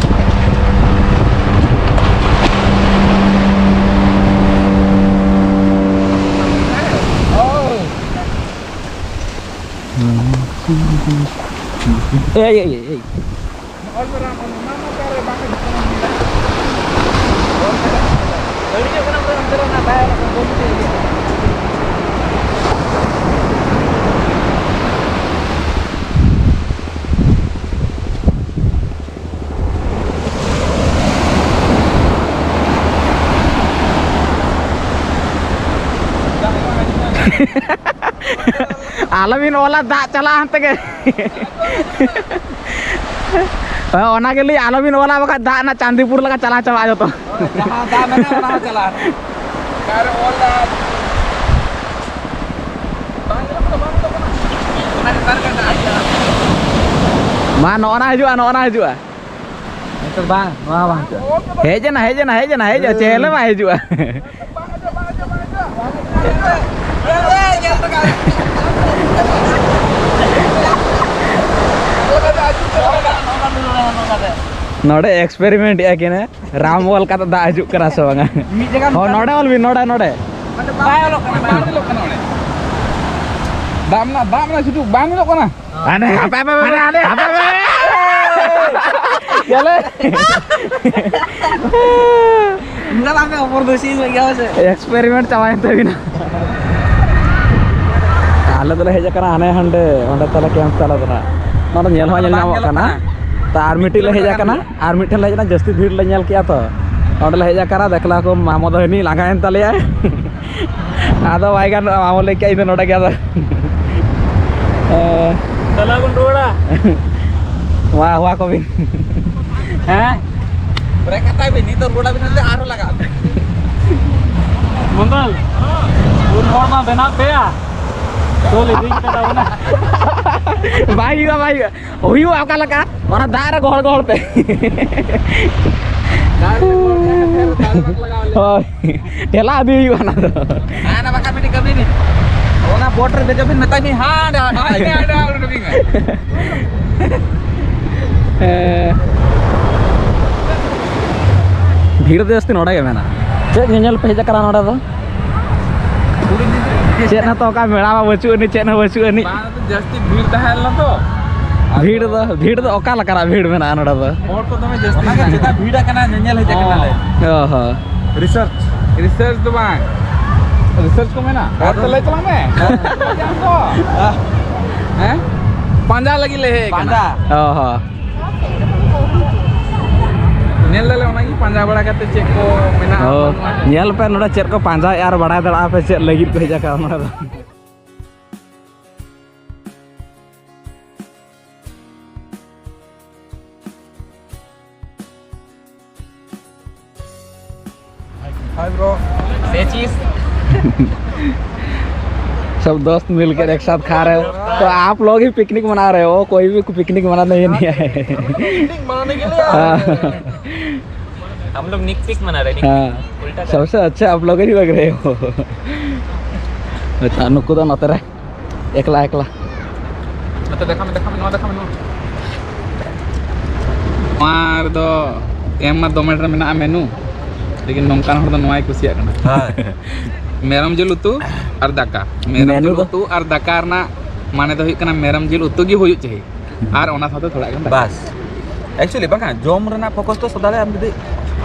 ᱮᱭ, ᱮᱭ, ᱮᱭ, ᱮᱭ᱾ ᱟᱞᱚᱵᱤᱱ ᱚᱞᱟ, ᱫᱟᱜ ᱪᱟᱞᱟᱜᱼᱟ ᱦᱟᱱᱛᱮ ᱜᱮ᱾ ᱦᱳᱭ, ᱚᱱᱟ ᱜᱮ ᱞᱟᱹᱭ, ᱟᱞᱚᱵᱤᱱ ᱚᱞᱟ, ᱵᱟᱠᱷᱟᱡ ᱫᱟᱜ ᱨᱮᱱᱟᱜ ᱪᱟᱸᱫᱤᱯᱩᱨ ᱞᱮᱠᱟ ᱪᱟᱞᱟᱣ ᱪᱟᱵᱟᱜᱼᱟ ᱡᱚᱛᱚ᱾ ᱡᱟᱦᱟᱸ ᱫᱟᱜ ᱢᱮᱱᱟᱜᱼᱟ, ᱚᱱᱟ ᱦᱚᱸ ᱪᱟᱞᱟᱜᱼᱟ᱾ ᱚᱠᱟᱨᱮ ᱚᱞ ᱫᱟ? ᱵᱟᱝ ᱧᱮᱞᱚᱜ ᱠᱟᱱᱟ, ᱵᱟᱝ ᱧᱮᱞᱚᱜ ᱠᱟᱱᱟ᱾ ᱚᱱᱟ ᱪᱮᱛᱟᱱ ᱨᱮ ᱫᱟᱜ ᱦᱤᱡᱩᱜᱼᱟ᱾ ᱢᱟ, ᱱᱚᱜᱼᱚ ᱱᱟ ᱦᱤᱡᱩᱜᱼᱟ, ᱱᱚᱜᱼᱚ ᱱᱟ ᱦᱤᱡᱩᱜᱼᱟ᱾ ᱱᱤᱛᱚᱜ ᱵᱟᱝ, ᱱᱚᱣᱟ ᱦᱚᱸ ᱵᱟᱝ ᱦᱤᱡᱩᱜᱼᱟ᱾ ᱦᱮᱡ ᱮᱱᱟ, ᱦᱮᱡ ᱮᱱᱟ, ᱦᱮᱡ ᱮᱱᱟ, ᱦᱮᱡ ᱮᱱᱟ, ᱪᱮᱫ ᱦᱚᱸ ᱵᱟᱝ ᱦᱤᱡᱩᱜᱼᱟ᱾ ᱱᱚᱰᱮ ᱮᱠᱥᱯᱮᱨᱤᱢᱮᱱᱴ ᱮᱫᱼᱟ ᱠᱤᱱ, ᱨᱟᱢ ᱚᱞ ᱠᱟᱛᱮ ᱫᱟᱜ ᱦᱤᱡᱩᱜ ᱠᱟᱱᱟ ᱥᱮ ᱵᱟᱝᱟ? ᱢᱤᱫ ᱡᱟᱭᱜᱟ ᱦᱚᱸ, ᱱᱚᱰᱮ ᱚᱞ ᱵᱤᱱ, ᱱᱚᱰᱮ, ᱱᱚᱰᱮ᱾ ᱵᱟᱭ ᱚᱞᱚᱜ ᱠᱟᱱᱟ, ᱵᱟᱭ ᱚᱞᱚᱜ ᱠᱟᱱᱟ ᱚᱸᱰᱮ᱾ ᱫᱟᱜ ᱢᱮᱱᱟᱜ, ᱫᱟᱜ ᱢᱮᱱᱟᱜ, ᱥᱩᱫᱷᱩ ᱵᱟᱝ ᱧᱮᱞᱚᱜ ᱠᱟᱱᱟ᱾ ᱦᱟᱱᱮ, ᱦᱟᱯᱮ, ᱦᱟᱯᱮ, ᱦᱟᱯᱮ, ᱦᱟᱯᱮ, ᱦᱟᱯᱮ᱾ ᱪᱟᱞᱮ᱾ ᱩᱱᱠᱟ ᱞᱟᱝ ᱯᱮ ᱚᱯᱚᱨ ᱫᱚᱥᱤ ᱦᱩᱭᱩᱜ ᱜᱮᱭᱟ, ᱦᱳᱭ ᱥᱮ? ᱮᱠᱥᱯᱮᱨᱤᱢᱮᱱᱴ ᱪᱟᱵᱟᱭᱮᱱ ᱛᱟᱹᱵᱤᱱᱟ᱾ ᱟᱞᱮ ᱫᱚᱞᱮ ᱦᱮᱡ ᱟᱠᱟᱱᱟ ᱦᱟᱱᱮ ᱦᱟᱸᱰᱮ, ᱚᱸᱰᱮ ᱛᱟᱞᱮ ᱠᱮᱢᱯ ᱛᱟᱞᱮ ᱫᱚ ᱱᱟᱜ᱾ ᱱᱚᱰᱮ ᱧᱮᱞ ᱦᱚᱸ ᱵᱟᱝ ᱧᱮᱞ ᱧᱟᱢᱚᱜ ᱧᱮᱞᱚᱜ ᱠᱟᱱᱟ᱾ ᱠᱟᱱᱟ᱾ ᱛᱚ ᱟᱨ ᱢᱤᱫᱴᱤᱡ ᱞᱮ ᱦᱮᱡ ᱟᱠᱟᱱᱟ, ᱟᱨ ᱢᱤᱫᱴᱷᱮᱱ ᱞᱮ ᱦᱮᱡ ᱮᱱᱟ, ᱡᱟᱹᱥᱛᱤ ᱵᱷᱤᱲ ᱞᱮ ᱧᱮᱞ ᱠᱮᱜᱼᱟ ᱛᱚ᱾ ᱚᱸᱰᱮ ᱞᱮ ᱦᱮᱡ ᱟᱠᱟᱱᱟ, ᱫᱮᱠᱷᱞᱟ ᱠᱚ ᱢᱟᱢᱚ ᱫᱚ ᱦᱟᱹᱱᱤ ᱞᱟᱸᱜᱟᱭᱮᱱ ᱛᱟᱞᱮᱭᱟᱭ᱾ ᱟᱫᱚ ᱵᱟᱭ ᱜᱟᱱᱚᱜᱼᱟ, ᱢᱟᱢᱚ ᱞᱟᱹᱭ ᱠᱮᱜᱼᱟ, "ᱤᱧ ᱫᱚ ᱱᱚᱰᱮ ᱜᱮ ᱟᱫᱚ᱾" ᱪᱟᱞᱟᱣ ᱵᱚᱱ ᱨᱩᱣᱟᱹᱲᱟ᱾ ᱢᱟ ᱦᱚᱦᱚ ᱟᱠᱚ ᱵᱤᱱ᱾ ᱦᱮᱸ? ᱵᱨᱮᱠ ᱦᱟᱛᱟᱣ ᱵᱤᱱ, ᱱᱤᱛᱚᱜ ᱨᱩᱣᱟᱹᱲ ᱟᱵᱤᱱ ᱢᱮᱱᱛᱮ ᱟᱨᱦᱚᱸ ᱞᱟᱜᱟᱜ ᱟᱵᱤᱱ᱾ ᱢᱚᱝᱜᱚᱞ, ᱩᱱ ᱦᱚᱲ ᱢᱟ ᱵᱮᱱᱟᱣ ᱯᱮᱭᱟ᱾ ᱴᱳᱞ ᱤᱫᱤ ᱠᱟᱛᱮ ᱛᱟᱵᱚᱱᱟ᱾ ᱵᱟᱭ ᱦᱩᱭᱩᱜᱼᱟ, ᱵᱟᱭ ᱦᱩᱭᱩᱜᱼᱟ᱾ ᱦᱩᱭᱩᱜᱼᱟ ᱚᱠᱟ ᱞᱮᱠᱟ? ᱚᱱᱟ ᱫᱟᱜ ᱨᱮ ᱜᱚᱦᱚᱲ ᱜᱚᱦᱚᱲ ᱛᱮ᱾ ᱫᱟᱜ ᱨᱮ ᱜᱚᱦᱚᱲ ᱜᱚᱦᱚᱲ ᱛᱮ, ᱫᱟᱜ ᱨᱮ ᱵᱟᱠᱚ ᱞᱟᱜᱟᱣ ᱞᱮᱭᱟ᱾ ᱦᱳᱭ᱾ ᱴᱷᱮᱞᱟ ᱤᱫᱤ ᱦᱩᱭᱩᱜᱼᱟ ᱚᱱᱟ ᱫᱚ᱾ ᱦᱮᱸ, ᱚᱱᱟ ᱵᱟᱠᱷᱟᱱ ᱢᱤᱫᱴᱤᱡ ᱠᱟᱹᱢᱤ ᱵᱤᱱ᱾ ᱚᱱᱟ ᱵᱳᱴ ᱨᱮ ᱫᱮᱡᱚᱜ ᱵᱤᱱ, ᱢᱮᱛᱟᱭ ᱵᱤᱱ, ᱦᱟᱸᱰᱮ, ᱦᱟᱸᱰᱮ, ᱦᱟᱸᱰᱮ, ᱦᱟᱸᱰᱮ ᱩᱰᱩᱠᱤᱧ ᱢᱮ᱾ ᱦᱮᱸ᱾ ᱵᱷᱤᱲ ᱫᱚ ᱡᱟᱹᱥᱛᱤ ᱱᱚᱰᱮ ᱜᱮ ᱢᱮᱱᱟᱜᱼᱟ᱾ ᱪᱮᱫ ᱧᱮᱧᱮᱞ ᱯᱮ ᱦᱮᱡ ᱟᱠᱟᱱᱟ ᱱᱚᱰᱮ ᱫᱚ? ᱪᱮᱫ ᱦᱚᱸᱛᱚ ᱚᱱᱠᱟ ᱢᱮᱞᱟ ᱢᱟ ᱵᱟᱹᱪᱩᱜ ᱟᱹᱱᱤᱡ, ᱪᱮᱫ ᱦᱚᱸ ᱵᱟᱹᱪᱩᱜ ᱟᱹᱱᱤᱡ᱾ ᱵᱟᱝ, ᱡᱟᱹᱥᱛᱤ ᱵᱷᱤᱲ ᱛᱟᱦᱮᱸ ᱞᱮᱱᱟ ᱛᱚ᱾ ᱵᱷᱤᱲ ᱫᱚ, ᱵᱷᱤᱲ ᱫᱚ ᱚᱠᱟ ᱞᱮᱠᱟᱱᱟᱜ ᱵᱷᱤᱲ ᱢᱮᱱᱟᱜᱼᱟ ᱱᱚᱰᱮ ᱫᱚ? ᱦᱚᱲ ᱠᱚ ᱫᱚᱢᱮ ᱡᱟᱹᱥᱛᱤ ᱚᱱᱟ ᱜᱮ ᱢᱮᱱᱟᱜ ᱪᱮᱫᱟᱜ ᱠᱚᱣᱟ᱾ ᱵᱷᱤᱲ ᱟᱠᱟᱱᱟ, ᱧᱮᱧᱮᱞ ᱦᱮᱡ ᱟᱠᱟᱱᱟᱞᱮ᱾ ᱚ ᱦᱚᱸ᱾ ᱨᱤᱥᱟᱨᱪ᱾ ᱨᱤᱥᱟᱨᱪ ᱫᱚ ᱵᱟᱝ᱾ ᱨᱤᱥᱟᱨᱪ ᱠᱚ ᱢᱮᱱᱟ? ᱟᱫᱚ ᱞᱟᱹᱭ ᱛᱟᱞᱟᱝ ᱢᱮ᱾ ᱦᱮᱸ? ᱯᱟᱸᱡᱟ ᱞᱟᱹᱜᱤᱫ ᱞᱮ ᱦᱮᱡ ᱟᱠᱟᱱᱟ᱾ ᱯᱟᱸᱡᱟ᱾ ᱚ ᱦᱚᱸ᱾ ᱧᱮᱞ ᱫᱟᱞᱮ, ᱚᱱᱟᱜᱮ ᱯᱟᱸᱡᱟ ᱵᱟᱲᱟ ᱠᱟᱛᱮ ᱪᱮᱫ ᱠᱚ ᱢᱮᱱᱟᱜᱼᱟ, ᱚ, ᱵᱟᱹᱱᱩᱜᱼᱟ᱾ ᱧᱮᱞ ᱯᱮ ᱱᱚᱰᱮ ᱪᱮᱫ ᱠᱚ ᱯᱟᱸᱡᱟᱭᱮᱫᱼᱟ ᱟᱨ ᱵᱟᱲᱟᱭ ᱫᱟᱲᱮᱭᱟᱜᱼᱟ ᱯᱮ ᱪᱮᱫ ᱞᱟᱹᱜᱤᱫ ᱠᱚ ᱦᱮᱡ ᱟᱠᱟᱱᱟ ᱱᱚᱰᱮ ᱫᱚ᱾ Hi bro. से चीज। सब दोस्त मिलकर एक साथ खा रहे हो, तो आप लोग ही पिकनिक मना रहे हो, कोई भी पिकनिक मनाने नहीं आए। पिकनिक मनाने के लिए आए हैं। हाँ। हम लोग निक पिक मना रहे हैं, निक हाँ। पिक। उल्टा कर। सबसे अच्छा आप लोग ही लग रहे हो। ᱟᱪᱪᱷᱟ, ᱱᱩᱠᱩ ᱫᱚ ᱱᱚᱛᱮ ᱨᱮ᱾ ᱮᱠᱞᱟ, ᱮᱠᱞᱟ᱾ ᱱᱚᱛᱮ ᱫᱮᱠᱷᱟ ᱢᱮ, ᱫᱮᱠᱷᱟ ᱢᱮ, ᱱᱚᱣᱟ ᱫᱮᱠᱷᱟ ᱢᱮ, ᱱᱚᱣᱟ᱾ ᱱᱚᱣᱟ ᱨᱮᱫᱚ ᱮᱢ ᱢᱟ ᱫᱚᱢᱮ ᱰᱷᱮᱨ ᱢᱮᱱᱟᱜᱼᱟ ᱢᱮᱱᱩ, ᱞᱮᱠᱤᱱ ᱱᱚᱝᱠᱟᱱ ᱦᱚᱲ ᱫᱚ ᱱᱚᱣᱟᱭ ᱠᱩᱥᱤᱭᱟᱜ ᱠᱟᱱᱟ᱾ ᱦᱳᱭ᱾ ᱢᱮᱨᱚᱢ ᱡᱤᱞ ᱩᱛᱩ ᱟᱨ ᱫᱟᱠᱟ᱾ ᱢᱮᱨᱚᱢ ᱢᱮᱱᱩ ᱡᱤᱞ ᱫᱚ? ᱩᱛᱩ ᱟᱨ ᱫᱟᱠᱟ ᱨᱮᱱᱟᱜ ᱢᱟᱱᱮ ᱫᱚ ᱦᱩᱭᱩᱜ ᱠᱟᱱᱟ ᱢᱮᱨᱚᱢ ᱡᱤᱞ ᱩᱛᱩ ᱜᱮ ᱦᱩᱭᱩᱜ ᱪᱟᱹᱦᱤ, ᱟᱨ ᱚᱱᱟ ᱥᱟᱶᱛᱮ ᱛᱷᱚᱲᱟ ᱜᱟᱱ ᱫᱟᱠᱟ᱾ ᱵᱟᱥ᱾ Actually ᱵᱟᱝ ᱠᱟᱱᱟ, ᱡᱚᱢ ᱨᱮᱱᱟᱜ focus ᱫᱚ ᱥᱚᱫᱟ ᱨᱮ ᱟᱢ ᱡᱩᱫᱤ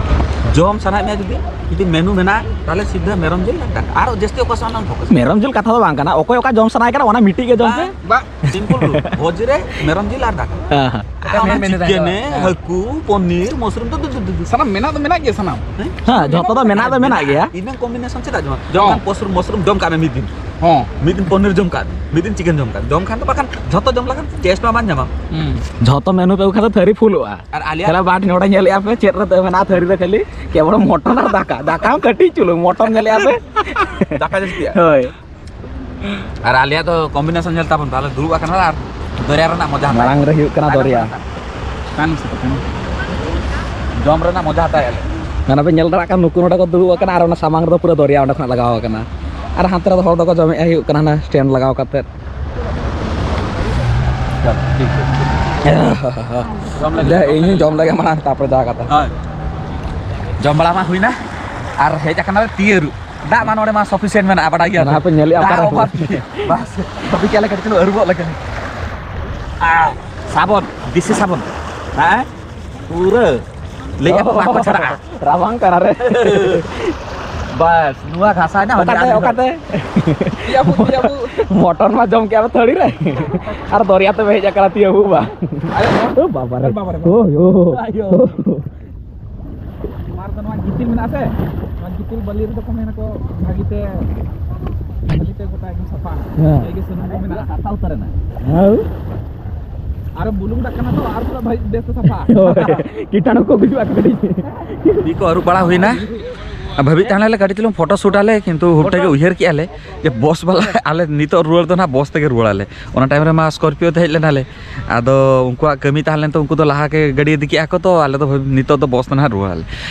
ᱡᱚᱢ ᱥᱟᱱᱟᱭᱮᱫ ᱢᱮᱭᱟ, ᱡᱩᱫᱤ, ᱡᱩᱫᱤ ᱢᱮᱱᱩ ᱢᱮᱱᱟᱜᱼᱟ, ᱛᱟᱦᱚᱞᱮ ᱥᱤᱫᱷᱟᱹ ᱢᱮᱨᱚᱢ ᱡᱤᱞ ᱟᱨ ᱫᱟᱠᱟ᱾ ᱟᱨ ᱡᱟᱹᱥᱛᱤ ᱚᱠᱚᱭ ᱥᱟᱶ ᱵᱟᱝ focus᱾ ᱢᱮᱨᱚᱢ ᱡᱤᱞ ᱠᱟᱛᱷᱟ ᱫᱚ ᱵᱟᱝ ᱠᱟᱱᱟ, ᱚᱠᱚᱭ ᱚᱠᱟ ᱡᱚᱢ ᱥᱟᱱᱟᱭ ᱠᱟᱱᱟ ᱚᱱᱟ ᱢᱤᱫᱴᱤᱡ ᱜᱮ ᱡᱚᱢ ᱯᱮ᱾ ᱵᱟᱝ, ᱵᱟᱝ᱾ Simple rule, ᱵᱷᱚᱡᱽ ᱨᱮ ᱢᱮᱨᱚᱢ ᱡᱤᱞ ᱟᱨ ᱫᱟᱠᱟ᱾ ᱦᱮᱸ, ᱦᱮᱸ᱾ ᱟᱨ ᱚᱱᱟ ᱢᱮᱱ ᱢᱮᱱ ᱪᱤᱠᱮᱱ, ᱦᱮᱸ᱾ ᱦᱟᱹᱠᱩ, ᱯᱚᱱᱤᱨ, ᱢᱚᱥᱨᱩᱢ ᱫᱚ, ᱫᱚ, ᱫᱚ, ᱫᱚ, ᱫᱚ᱾ ᱥᱟᱱᱟᱢ ᱢᱮᱱᱟᱜ ᱫᱚ ᱢᱮᱱᱟᱜ ᱜᱮᱭᱟ ᱥᱟᱱᱟᱢ᱾ ᱦᱮᱸ? ᱦᱮᱸ, ᱡᱷᱚᱛᱚ ᱫᱚ ᱢᱮᱱᱟᱜ ᱫᱚ ᱢᱮᱱᱟᱜ ᱜᱮᱭᱟ᱾ ᱤᱱᱟᱹ combination ᱪᱮᱫᱟᱜ ᱡᱚᱢᱟ? ᱡᱚᱢ᱾ ᱢᱤᱫᱴᱟᱝ ᱯᱚᱥᱩᱨ ᱢᱚᱥᱨᱩᱢ ᱡᱚᱢ ᱠᱟᱜ ᱢᱮ ᱢᱤᱫ ᱫᱤᱱ᱾ ᱦᱚᱸ᱾ ᱢᱤᱫ ᱫᱤᱱ ᱯᱚᱱᱤᱨ ᱡᱚᱢ ᱠᱟᱜ ᱢᱮ, ᱢᱤᱫ ᱫᱤᱱ ᱪᱤᱠᱮᱱ ᱡᱚᱢ ᱠᱟᱜ ᱢᱮ᱾ ᱡᱚᱢ ᱠᱷᱟᱱ ᱫᱚ ᱵᱟᱠᱷᱟᱱ ᱡᱷᱚᱛᱚ ᱡᱚᱢ ᱞᱮᱠᱷᱟᱱ taste ᱢᱟ ᱵᱟᱝ ᱧᱟᱢᱟ᱾ ᱦᱩᱸ᱾ ᱡᱷᱚᱛᱚ ᱢᱮᱱᱩ ᱯᱮ ᱟᱹᱜᱩ ᱠᱷᱟᱱ ᱫᱚ ᱛᱷᱟᱹᱨᱤ ᱯᱷᱩᱞᱚᱜᱼᱟ᱾ ᱟᱨ ᱟᱞᱮᱭᱟᱜ ᱛᱟᱦᱞᱮ ᱵᱟᱴ ᱱᱚᱰᱮ ᱧᱮᱞᱮᱫᱼᱟ ᱯᱮ ᱪᱮᱫ ᱨᱮ ᱢᱮᱱᱟᱜᱼᱟ ᱛᱷᱟᱹᱨᱤ ᱨᱮ ᱠᱷᱟᱹᱞᱤ ᱠᱮᱵᱚᱞ ᱢᱚᱴᱚᱱ ᱟᱨ ᱫᱟᱠᱟ, ᱫᱟᱠᱟ ᱦᱚᱸ ᱠᱟᱹᱴᱤᱡ ᱪᱩᱞᱩᱝ, ᱢᱚᱴᱚᱱ ᱧᱮᱞᱮᱫᱼᱟ ᱯᱮ? ᱫᱟᱠᱟ ᱡᱟᱹᱥᱛᱤᱭᱟ? ᱦᱳᱭ᱾ ᱟᱨ ᱟᱞᱮᱭᱟᱜ ᱫᱚ combination ᱧᱮᱞ ᱛᱟᱵᱚᱱ ᱯᱮ, ᱟᱞᱮ ᱫᱩᱲᱩᱵ ᱟᱠᱟᱱᱟ ᱞᱮ ᱟᱨ ᱫᱚᱨᱭᱟ ᱨᱮᱱᱟᱜ ᱢᱚᱡᱟ ᱦᱟᱛᱟᱣ᱾ ᱢᱟᱲᱟᱝ ᱨᱮ ᱦᱩᱭᱩᱜ ᱠᱟᱱᱟ ᱫᱚᱨᱭᱟ᱾ ᱛᱟᱭᱱᱚᱢ ᱥᱮᱫ, ᱛᱟᱭᱱᱚᱢ ᱥᱮᱫ᱾ ᱡᱚᱢ ᱨᱮᱱᱟᱜ ᱢᱚᱡᱟ ᱦᱟᱛᱟᱣᱮᱫᱼᱟ ᱞᱮ᱾ ᱢᱟᱱᱮ ᱯᱮ ᱧᱮᱞ ᱫᱟᱲᱮᱭᱟᱜ ᱠᱟᱱᱟ, ᱱᱩᱠᱩ ᱱᱚᱰᱮ ᱠᱚ ᱫᱩᱲᱩᱵ ᱟᱠᱟᱱᱟ ᱟᱨ ᱚᱱᱟ ᱥᱟᱢᱟᱝ ᱨᱮᱫᱚ ᱯᱩᱨᱟᱹ ᱫᱚᱨᱭᱟ ᱚᱸᱰᱮ ᱠᱷᱚᱱᱟᱜ ᱞᱟᱜᱟᱣ ᱟᱠᱟᱱᱟ᱾ ᱟᱨ ᱦᱟᱱᱛᱮ ᱨᱮᱫᱚ ᱦᱚᱲ ᱫᱚᱠᱚ ᱡᱚᱢᱮᱫᱼᱟ, ᱦᱩᱭᱩᱜ ᱠᱟᱱᱟ ᱦᱟᱱᱟ stand ᱞᱟᱜᱟᱣ ᱠᱟᱛᱮᱫ᱾ ᱴᱷᱤᱠ, ᱴᱷᱤᱠ, ᱴᱷᱤᱠ᱾ ᱡᱚᱢ ᱞᱟᱹᱜᱤᱫ, ᱫᱮ, ᱡᱚᱢ ᱤᱧ ᱞᱟᱹᱜᱤᱫ᱾ ᱡᱚᱢ ᱞᱮᱜᱮ ᱢᱟᱲᱟᱝ, ᱛᱟᱨᱯᱚᱨᱮ ᱡᱟᱦᱟᱸ ᱠᱟᱛᱷᱟ᱾ ᱦᱳᱭ᱾ ᱡᱚᱢ ᱵᱟᱲᱟ ᱢᱟ ᱦᱩᱭᱱᱟ, ᱟᱨ ᱦᱮᱡ ᱟᱠᱟᱱᱟᱞᱮ ᱛᱤ ᱟᱹᱨᱩᱵ᱾ ᱫᱟᱜ ᱢᱟ ᱱᱚᱰᱮ ᱢᱟ sufficient ᱢᱮᱱᱟᱜᱼᱟ, ᱵᱟᱰᱟᱭ ᱜᱮᱭᱟ ᱚᱱᱟ ᱯᱮ ᱧᱮᱞᱮᱜᱼᱟ ᱫᱟᱜ ᱚᱠᱟᱨᱮ? ᱚᱵᱷᱟᱵ ᱜᱮ᱾ ᱵᱟᱥ, ᱵᱷᱟᱵᱤ ᱠᱮᱫᱼᱟ ᱞᱮ ᱠᱟᱹᱴᱤᱡ ᱪᱩᱞᱩᱝ ᱟᱹᱨᱩᱵᱚᱜ ᱞᱮᱠᱟ᱾ ᱟᱦ, ᱥᱟᱵᱚᱱ, ᱫᱮᱥᱤ ᱥᱟᱵᱚᱱ᱾ ᱦᱮᱸ? ᱯᱩᱨᱟᱹ ᱞᱟᱹᱭᱮᱫᱼᱟ ᱠᱚ ᱵᱟᱠᱚ ᱪᱷᱟᱲᱟᱜᱼᱟ᱾ ᱨᱟᱵᱟᱝ ᱠᱟᱱᱟ ᱨᱮ᱾ ᱵᱟᱥ, ᱱᱚᱣᱟ ᱜᱷᱟᱥᱟᱣ ᱮᱱᱟ, ᱚᱠᱟᱛᱮ, ᱦᱚᱡᱟᱜᱼᱟ᱾ ᱚᱠᱟᱛᱮ? ᱛᱤᱭᱟᱹᱵᱩ, ᱛᱤᱭᱟᱹᱵᱩ᱾ ᱢᱚᱴᱚᱱ ᱢᱟ ᱡᱚᱢ ᱠᱮᱜᱼᱟ ᱯᱮ ᱛᱷᱟᱹᱨᱤ ᱨᱮ᱾ ᱟᱨ ᱫᱚᱨᱭᱟ ᱛᱮᱯᱮ ᱦᱮᱡ ᱟᱠᱟᱱᱟ ᱛᱤᱭᱟᱹᱵᱩ ᱵᱟ᱾ ᱟᱨᱮ, ᱚ ᱵᱟᱵᱟ ᱨᱮ᱾ ᱟᱨᱮ ᱵᱟᱵᱟ ᱨᱮ, ᱵᱟᱵᱟ᱾ ᱳ, ᱳ᱾ ᱟᱭᱳ᱾ ᱛᱳᱢᱟᱨ ᱫᱚ ᱱᱚᱣᱟ ᱜᱤᱛᱤᱞ ᱢᱮᱱᱟᱜᱼᱟ ᱥᱮ? ᱱᱚᱣᱟ ᱜᱤᱛᱤᱞ ᱵᱟᱹᱞᱤ ᱨᱮᱫᱚ ᱠᱚ ᱢᱮᱱᱟ ᱠᱚ ᱵᱷᱟᱹᱜᱤ ᱛᱮ, ᱵᱷᱟᱹᱜᱤ ᱛᱮ ᱜᱚᱴᱟ ᱮᱠᱫᱚᱢ ᱥᱟᱯᱷᱟ᱾ ᱦᱮᱸ᱾ ᱮᱭ ᱜᱮ ᱥᱩᱱᱩᱢ ᱠᱚ ᱢᱮᱱᱟᱜᱼᱟ᱾ ᱥᱟᱯᱷᱟ ᱩᱛᱟᱹᱨ ᱮᱱᱟ᱾ ᱦᱮᱸ᱾ ᱟᱨ ᱵᱩᱞᱩᱝ ᱫᱟᱜ ᱠᱟᱱᱟ ᱛᱚ, ᱟᱨ ᱯᱩᱨᱟᱹ ᱵᱷᱟᱹᱜᱤ ᱵᱮᱥ ᱛᱮ ᱥᱟᱯᱷᱟ᱾ ᱦᱳᱭ᱾ ᱠᱤᱴᱟᱬᱩ ᱠᱚ ᱜᱩᱡᱩᱜᱼᱟ ᱠᱟᱹᱴᱤᱡ᱾ ᱛᱤ ᱠᱚ ᱟᱹᱨᱩᱵ ᱵᱟᱲᱟ ᱦᱩᱭᱱᱟ᱾ ᱵᱷᱟᱹᱵᱤ ᱛᱟᱦᱮᱸ ᱞᱮ ᱠᱟᱹᱴᱤᱡ ᱪᱩᱞᱩᱝ ᱯᱷᱳᱴᱳ ᱥᱩᱴ ᱟᱞᱮ, ᱠᱤᱱᱛᱩ ᱦᱩᱴ ᱛᱮᱜᱮ ᱩᱭᱦᱟᱹᱨ ᱠᱮᱜᱼᱟ ᱞᱮ ᱡᱮ ᱵᱚᱥ ᱵᱟᱞᱟ ᱟᱞᱮ ᱱᱤᱛᱚᱜ ᱨᱩᱣᱟᱹᱲ ᱫᱚ ᱱᱟᱦᱟᱜ ᱵᱚᱥ ᱛᱮᱜᱮ ᱨᱩᱣᱟᱹᱲ ᱟᱞᱮ᱾ ᱚᱱᱟ ᱴᱟᱭᱤᱢ ᱨᱮᱢᱟ ᱥᱠᱚᱨᱯᱤᱭᱳ ᱛᱮ ᱦᱮᱡ ᱞᱮᱱᱟᱞᱮ᱾ ᱟᱫᱚ ᱩᱱᱠᱩᱣᱟᱜ ᱠᱟᱹᱢᱤ ᱛᱟᱦᱮᱸ ᱞᱮᱱ ᱛᱮ ᱩᱱᱠᱩ ᱫᱚ ᱞᱟᱦᱟ ᱜᱮ ᱜᱟᱹᱰᱤ ᱤᱫᱤ ᱠᱮᱜᱼᱟ ᱠᱚ, ᱛᱚ ᱟᱞᱮ ᱫᱚ ᱱᱤᱛᱚᱜ ᱫᱚ ᱵᱚᱥ ᱛᱮ ᱱᱟᱦᱟᱜ ᱨᱩᱣᱟᱹᱲ ᱟᱞᱮ᱾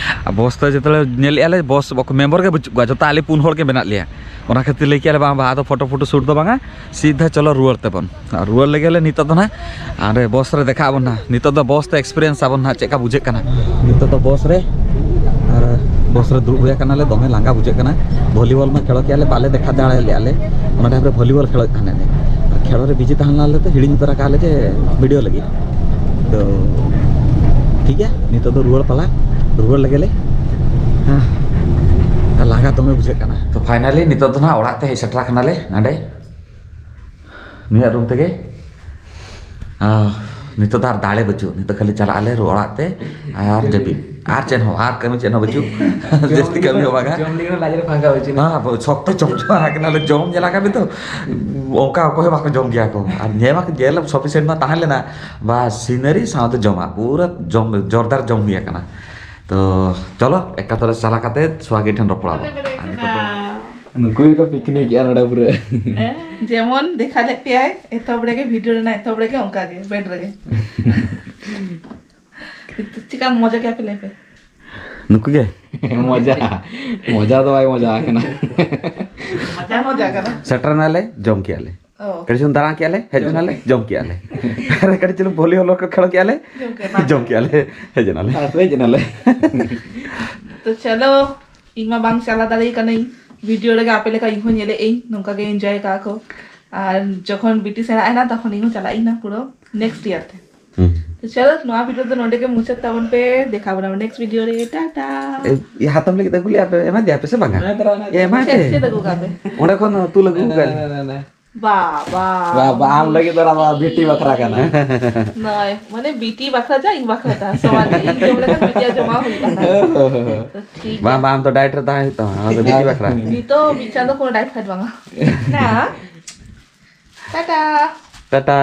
ᱟᱨ ᱵᱚᱥ ᱛᱮ ᱡᱚᱛᱚ ᱞᱮ ᱧᱮᱞᱮᱜᱼᱟ ᱞᱮ, ᱵᱚᱥ ᱢᱮᱢᱵᱚᱨ ᱜᱮ ᱵᱟᱹᱪᱩᱜ ᱠᱚᱣᱟ, ᱡᱚᱛᱚ ᱟᱞᱮ ᱯᱩᱱ ᱦᱚᱲ ᱜᱮ ᱢᱮᱱᱟᱜ ᱞᱮᱭᱟ᱾ ᱚᱱᱟ ᱠᱷᱟᱹᱛᱤᱨ ᱞᱟᱹᱭ ᱠᱮᱜᱼᱟ ᱞᱮ, ᱵᱟᱝ ᱵᱟᱝ, ᱟᱫᱚ ᱯᱷᱳᱴᱳ ᱯᱷᱳᱴᱳ ᱥᱩᱴ ᱫᱚ ᱵᱟᱝᱟ, ᱥᱤᱫᱷᱟ ᱪᱚᱞᱚ ᱨᱩᱣᱟᱹᱲ ᱛᱮᱵᱚᱱ᱾ ᱟᱨ ᱨᱩᱣᱟᱹᱲ ᱞᱮᱜᱮ ᱞᱮ ᱱᱤᱛᱚᱜ ᱫᱚ ᱱᱟᱦᱟᱜ᱾ ᱟᱨ ᱵᱚᱥ ᱨᱮ ᱫᱮᱠᱷᱟᱜ ᱟᱵᱚᱱ ᱱᱟᱦᱟᱜ᱾ ᱱᱤᱛᱚᱜ ᱫᱚ ᱵᱚᱥ ᱛᱮ ᱮᱠᱥᱯᱤᱨᱤᱭᱮᱱᱥ ᱟᱵᱚᱱ ᱱᱟᱦᱟᱜ, ᱪᱮᱫ ᱞᱮᱠᱟ ᱵᱩᱡᱷᱟᱹᱜ ᱠᱟᱱᱟ᱾ ᱱᱤᱛᱚᱜ ᱫᱚ ᱵᱚᱥ ᱨᱮ, ᱟᱨ ᱵᱚᱥ ᱨᱮ ᱫᱩᱲᱩᱵ ᱦᱩᱭ ᱟᱠᱟᱱᱟᱞᱮ, ᱫᱚᱢᱮ ᱞᱟᱸᱜᱟ ᱵᱩᱡᱷᱟᱹᱜ ᱠᱟᱱᱟ᱾ ᱵᱷᱚᱞᱤᱵᱚᱞ ᱢᱟ ᱠᱷᱮᱞᱳ ᱠᱮᱜᱼᱟ ᱞᱮ, ᱵᱟᱞᱮ ᱫᱮᱠᱷᱟ ᱫᱟᱲᱮ ᱞᱮᱜᱼᱟ ᱞᱮ᱾ ᱚᱱᱟ ᱴᱟᱭᱤᱢ ᱨᱮ ᱵᱷᱚᱞᱤᱵᱚᱞ ᱠᱷᱮᱞᱳ ᱛᱟᱦᱮᱸ ᱞᱮ᱾ ᱟᱨ ᱠᱷᱮᱞᱳ ᱨᱮ ᱵᱤᱡᱤ ᱛᱟᱦᱮᱸ ᱞᱮᱱᱟ ᱞᱮ ᱛᱚ, ᱦᱤᱲᱤᱧ ᱩᱛᱟᱹᱨ ᱟᱠᱟᱫ ᱞᱮ ᱡᱮ ᱵᱷᱤᱰᱤᱭᱳ ᱞᱟᱹᱜᱤᱫ᱾ ᱛᱚ ᱴᱷᱤᱠ ᱜᱮᱭᱟ, ᱱᱤᱛᱚᱜ ᱫᱚ ᱨᱩᱣᱟᱹᱲ ᱯᱟᱞᱟ, ᱨᱩᱣᱟᱹᱲ ᱞᱮᱜᱮ ᱞᱮ᱾ ᱦᱮᱸ, ᱞᱟᱸᱜᱟ ᱫᱚᱢᱮ ᱵᱩᱡᱷᱟᱹᱜ ᱠᱟᱱᱟ᱾ ᱛᱚ ᱯᱷᱟᱭᱱᱟᱞᱤ ᱱᱤᱛᱚᱜ ᱫᱚ ᱱᱟᱦᱟᱜ ᱚᱲᱟᱜ ᱛᱮ ᱦᱮᱡ ᱥᱮᱴᱮᱨ ᱟᱠᱟᱱᱟᱞᱮ ᱱᱟᱰᱮ᱾ ᱱᱩᱭᱟᱜ ᱨᱩᱢ ᱛᱮᱜᱮ᱾ ᱟᱦ, ᱱᱤᱛᱚᱜ ᱫᱚ ᱟᱨ ᱫᱟᱲᱮ ᱵᱟᱹᱪᱩᱜ, ᱱᱤᱛᱚᱜ ᱠᱷᱟᱹᱞᱤ ᱪᱟᱞᱟᱜ ᱟᱞᱮ ᱨᱩ ᱚᱲᱟᱜ ᱛᱮ ᱟᱨ ᱡᱟᱹᱯᱤᱫ, ᱟᱨ ᱪᱮᱫ ᱦᱚᱸ, ᱟᱨ ᱠᱟᱹᱢᱤ ᱪᱮᱫ ᱦᱚᱸ ᱵᱟᱹᱪᱩᱜ᱾ ᱡᱟᱹᱥᱛᱤ ᱠᱟᱹᱢᱤ ᱦᱚᱸ ᱵᱟᱝᱟ᱾ ᱡᱚᱢ ᱞᱟᱹᱜᱤᱫ ᱦᱚᱸ ᱞᱟᱡ ᱨᱮ ᱯᱷᱟᱸᱠᱟ ᱵᱟᱹᱪᱩᱜ᱾ ᱦᱮᱸ, ᱟᱵᱚ ᱥᱚᱠᱛᱚ ᱡᱚᱢ ᱡᱚᱢ ᱟᱠᱟᱱᱟ ᱞᱮ, ᱡᱚᱢ ᱧᱮᱞ ᱟᱠᱟᱫ ᱯᱮ ᱛᱚ, ᱚᱱᱠᱟ ᱚᱠᱚᱭ ᱦᱚᱸ ᱵᱟᱠᱚ ᱡᱚᱢ ᱜᱮᱭᱟ ᱠᱚ᱾ ᱟᱨ ᱧᱮᱞ ᱢᱟ ᱧᱮᱞ ᱥᱚᱯᱷᱤᱥᱤᱭᱮᱱᱴ ᱢᱟ ᱛᱟᱦᱮᱸ ᱞᱮᱱᱟ, ᱵᱟ ᱥᱤᱱᱟᱨᱤ ᱥᱟᱶᱛᱮ ᱡᱚᱢᱟᱜ ᱯᱩᱨᱟᱹ ᱡᱚᱢ ᱡᱳᱨᱫᱟᱨ ᱡᱚᱢ ᱦᱩᱭ ᱟᱠᱟᱱᱟ᱾ ᱛᱚ ᱪᱚᱞᱚ ᱮᱠᱟᱛᱚᱨᱮ ᱪᱟᱞᱟᱣ ᱠᱟᱛᱮ ᱥᱚᱦᱟᱜᱤ ᱴᱷᱮᱱ ᱨᱚᱯᱚᱲᱟ ᱵᱚᱱ᱾ ᱟᱨ ᱱᱤᱛᱚᱜ ᱫᱚ ᱱᱩᱠᱩ ᱜᱮᱠᱚ ᱯᱤᱠᱱᱤᱠ ᱮᱜᱼᱟ ᱱᱚᱰᱮ ᱯᱩᱨᱟᱹ᱾ ᱡᱮᱢᱚᱱ ᱫᱮᱠᱷᱟ ᱞᱮᱫ ᱯᱮᱭᱟᱭ ᱮᱛᱚᱦᱚᱵ ᱨᱮᱜᱮ, ᱵᱷᱤᱰᱤᱭᱳ ᱨᱮᱱᱟᱜ ᱮᱛᱚᱦᱚᱵ ᱨᱮᱜᱮ ᱚᱱᱠᱟ ᱜᱮ, ᱵᱮᱰ ᱨᱮᱜᱮ᱾ ᱪᱮᱠᱟ ᱢᱚᱡᱟ ᱜᱮᱭᱟ ᱯᱮ ᱞᱟᱹᱭ ᱯᱮ? ᱱᱩᱠᱩ ᱜᱮ? ᱢᱚᱡᱟ, ᱢᱚᱡᱟ ᱫᱚ ᱵᱟᱭ ᱢᱚᱡᱟ ᱟᱠᱟᱱᱟ᱾ ᱢᱚᱡᱟ ᱢᱚᱡᱟ ᱠᱟᱱᱟ᱾ ᱥᱮᱴᱮᱨ ᱱᱟᱞᱮ, ᱡᱚᱢ ᱠᱮᱜᱼᱟ ᱞᱮ᱾ ᱚ᱾ ᱠᱟᱹᱴᱤᱡ ᱪᱩᱞᱩᱝ ᱫᱟᱬᱟ ᱠᱮᱜᱼᱟ ᱞᱮ, ᱦᱮᱡ ᱱᱟᱞᱮ, ᱡᱚᱢ ᱠᱮᱜᱼᱟ ᱞᱮ᱾ ᱟᱨ ᱠᱟᱹᱴᱤᱡ ᱪᱩᱞᱩᱝ ᱵᱷᱚᱞᱤᱵᱚᱞ ᱠᱚ ᱠᱷᱮᱞ ᱠᱮᱜᱼᱟ ᱞᱮ, ᱡᱚᱢ ᱠᱮᱜᱼᱟ ᱞᱮ᱾ ᱡᱚᱢ ᱠᱮᱜᱼᱟ ᱞᱮ, ᱦᱮᱡ ᱱᱟᱞᱮ᱾ ᱟᱨ ᱦᱮᱡ ᱱᱟᱞᱮ᱾ ᱛᱚ ᱪᱚᱞᱚ, ᱤᱧ ᱢᱟ ᱵᱟᱝ ᱪᱟᱞᱟᱣ ᱫᱟᱲᱮ ᱠᱟᱹᱱᱟᱹᱧ ᱵᱷᱤᱰᱤᱭᱳ ᱨᱮᱜᱮ, ᱟᱯᱮ ᱞᱮᱠᱟ ᱤᱧ ᱦᱚᱸ ᱧᱮᱞᱮᱫ ᱟᱹᱧ, ᱱᱚᱝᱠᱟ ᱜᱮ ᱮᱱᱡᱚᱭ ᱠᱟᱜᱼᱟ ᱠᱚ᱾ ᱟᱨ ᱡᱚᱠᱷᱚᱱ ᱵᱤᱴᱤ ᱥᱮᱬᱟ ᱮᱱᱟ, ᱛᱚᱠᱷᱚᱱ ᱤᱧ ᱦᱚᱸ ᱪᱟᱞᱟᱜ ᱤᱧ ᱱᱟ ᱯᱩᱨᱟᱹ ᱱᱮᱠᱥᱴ ᱤᱭᱟᱨ ᱛᱮ᱾ ᱦᱩᱸ᱾ ᱛᱚ ᱪᱚᱞᱚ, ᱱᱚᱣᱟ ᱵᱷᱤᱰᱤᱭᱳ ᱫᱚ ᱱᱚᱰᱮ ᱜᱮ ᱢᱩᱪᱟᱹᱫ ᱛᱟᱵᱚᱱ ᱯᱮ, ᱫᱮᱠᱷᱟᱣ ᱵᱚᱱᱟ ᱱᱮᱠᱥᱴ ᱵᱷᱤᱰᱤᱭᱳ ᱨᱮ, ᱴᱟᱴᱟ᱾ ᱮ, ᱦᱟᱛᱟᱣ ᱞᱟᱹᱜᱤᱫ ᱟᱹᱜᱩ ᱞᱮᱜᱼᱟ ᱯᱮ, ᱮᱢᱟ ᱫᱮᱭᱟ ᱯᱮ ᱥᱮ ᱵᱟᱝᱟ? ᱦᱮᱸ, ᱛᱚᱨᱟ ᱚᱱᱟ ᱮᱢᱟ ᱪᱮᱫ, ᱯᱮ᱾ ᱪᱮᱫ ᱟᱹᱜᱩ ᱠᱟᱜ ᱯᱮ? ᱚᱸᱰᱮ ᱠᱷᱚᱱ ᱛᱩᱞ ᱟᱹᱜᱩ ᱠᱟᱜ ᱞᱮ᱾ ᱵᱟᱵᱟ᱾ ᱵᱟᱵᱟ, ᱟᱢ ᱞᱟᱹᱜᱤᱫ ᱫᱚ ᱚᱱᱟ ᱫᱚ ᱵᱤᱴᱤ ᱵᱟᱠᱷᱨᱟ ᱠᱟᱱᱟ᱾ ᱱᱚᱭ, ᱢᱟᱱᱮ ᱵᱤᱴᱤ ᱵᱟᱠᱷᱨᱟ ᱡᱟ, ᱤᱧ ᱵᱟᱠᱷᱨᱟ ᱛᱟ᱾ ᱥᱚᱢᱟᱱ ᱜᱮ, ᱤᱧ ᱡᱚᱢ ᱞᱮᱠᱷᱟᱱ ᱵᱤᱴᱤᱭᱟᱜ ᱡᱚᱢᱟᱜ ᱦᱩᱭᱩᱜ ᱠᱟᱱᱟ᱾ ᱛᱚ ᱴᱷᱤᱠ ᱵᱟᱝ, ᱜᱮᱭᱟ᱾ ᱵᱟᱝ, ᱟᱢ ᱫᱚ ᱰᱟᱭᱮᱴ ᱨᱮ ᱛᱟᱦᱮᱸ ᱦᱩᱭᱩᱜ ᱛᱟᱢᱟ, ᱚᱱᱟ ᱫᱚ ᱵᱤᱴᱤ ᱵᱟᱠᱷᱨᱟ᱾ ᱱᱤᱛᱚᱜ ᱢᱤᱫ ᱪᱟᱸᱫᱚ ᱠᱳᱱᱳ ᱰᱟᱭᱮᱴ ᱯᱷᱟᱭᱮᱴ ᱵᱟᱝᱟ᱾ ᱱᱟ᱾ ᱴᱟᱴᱟ᱾ ᱴᱟᱴᱟ᱾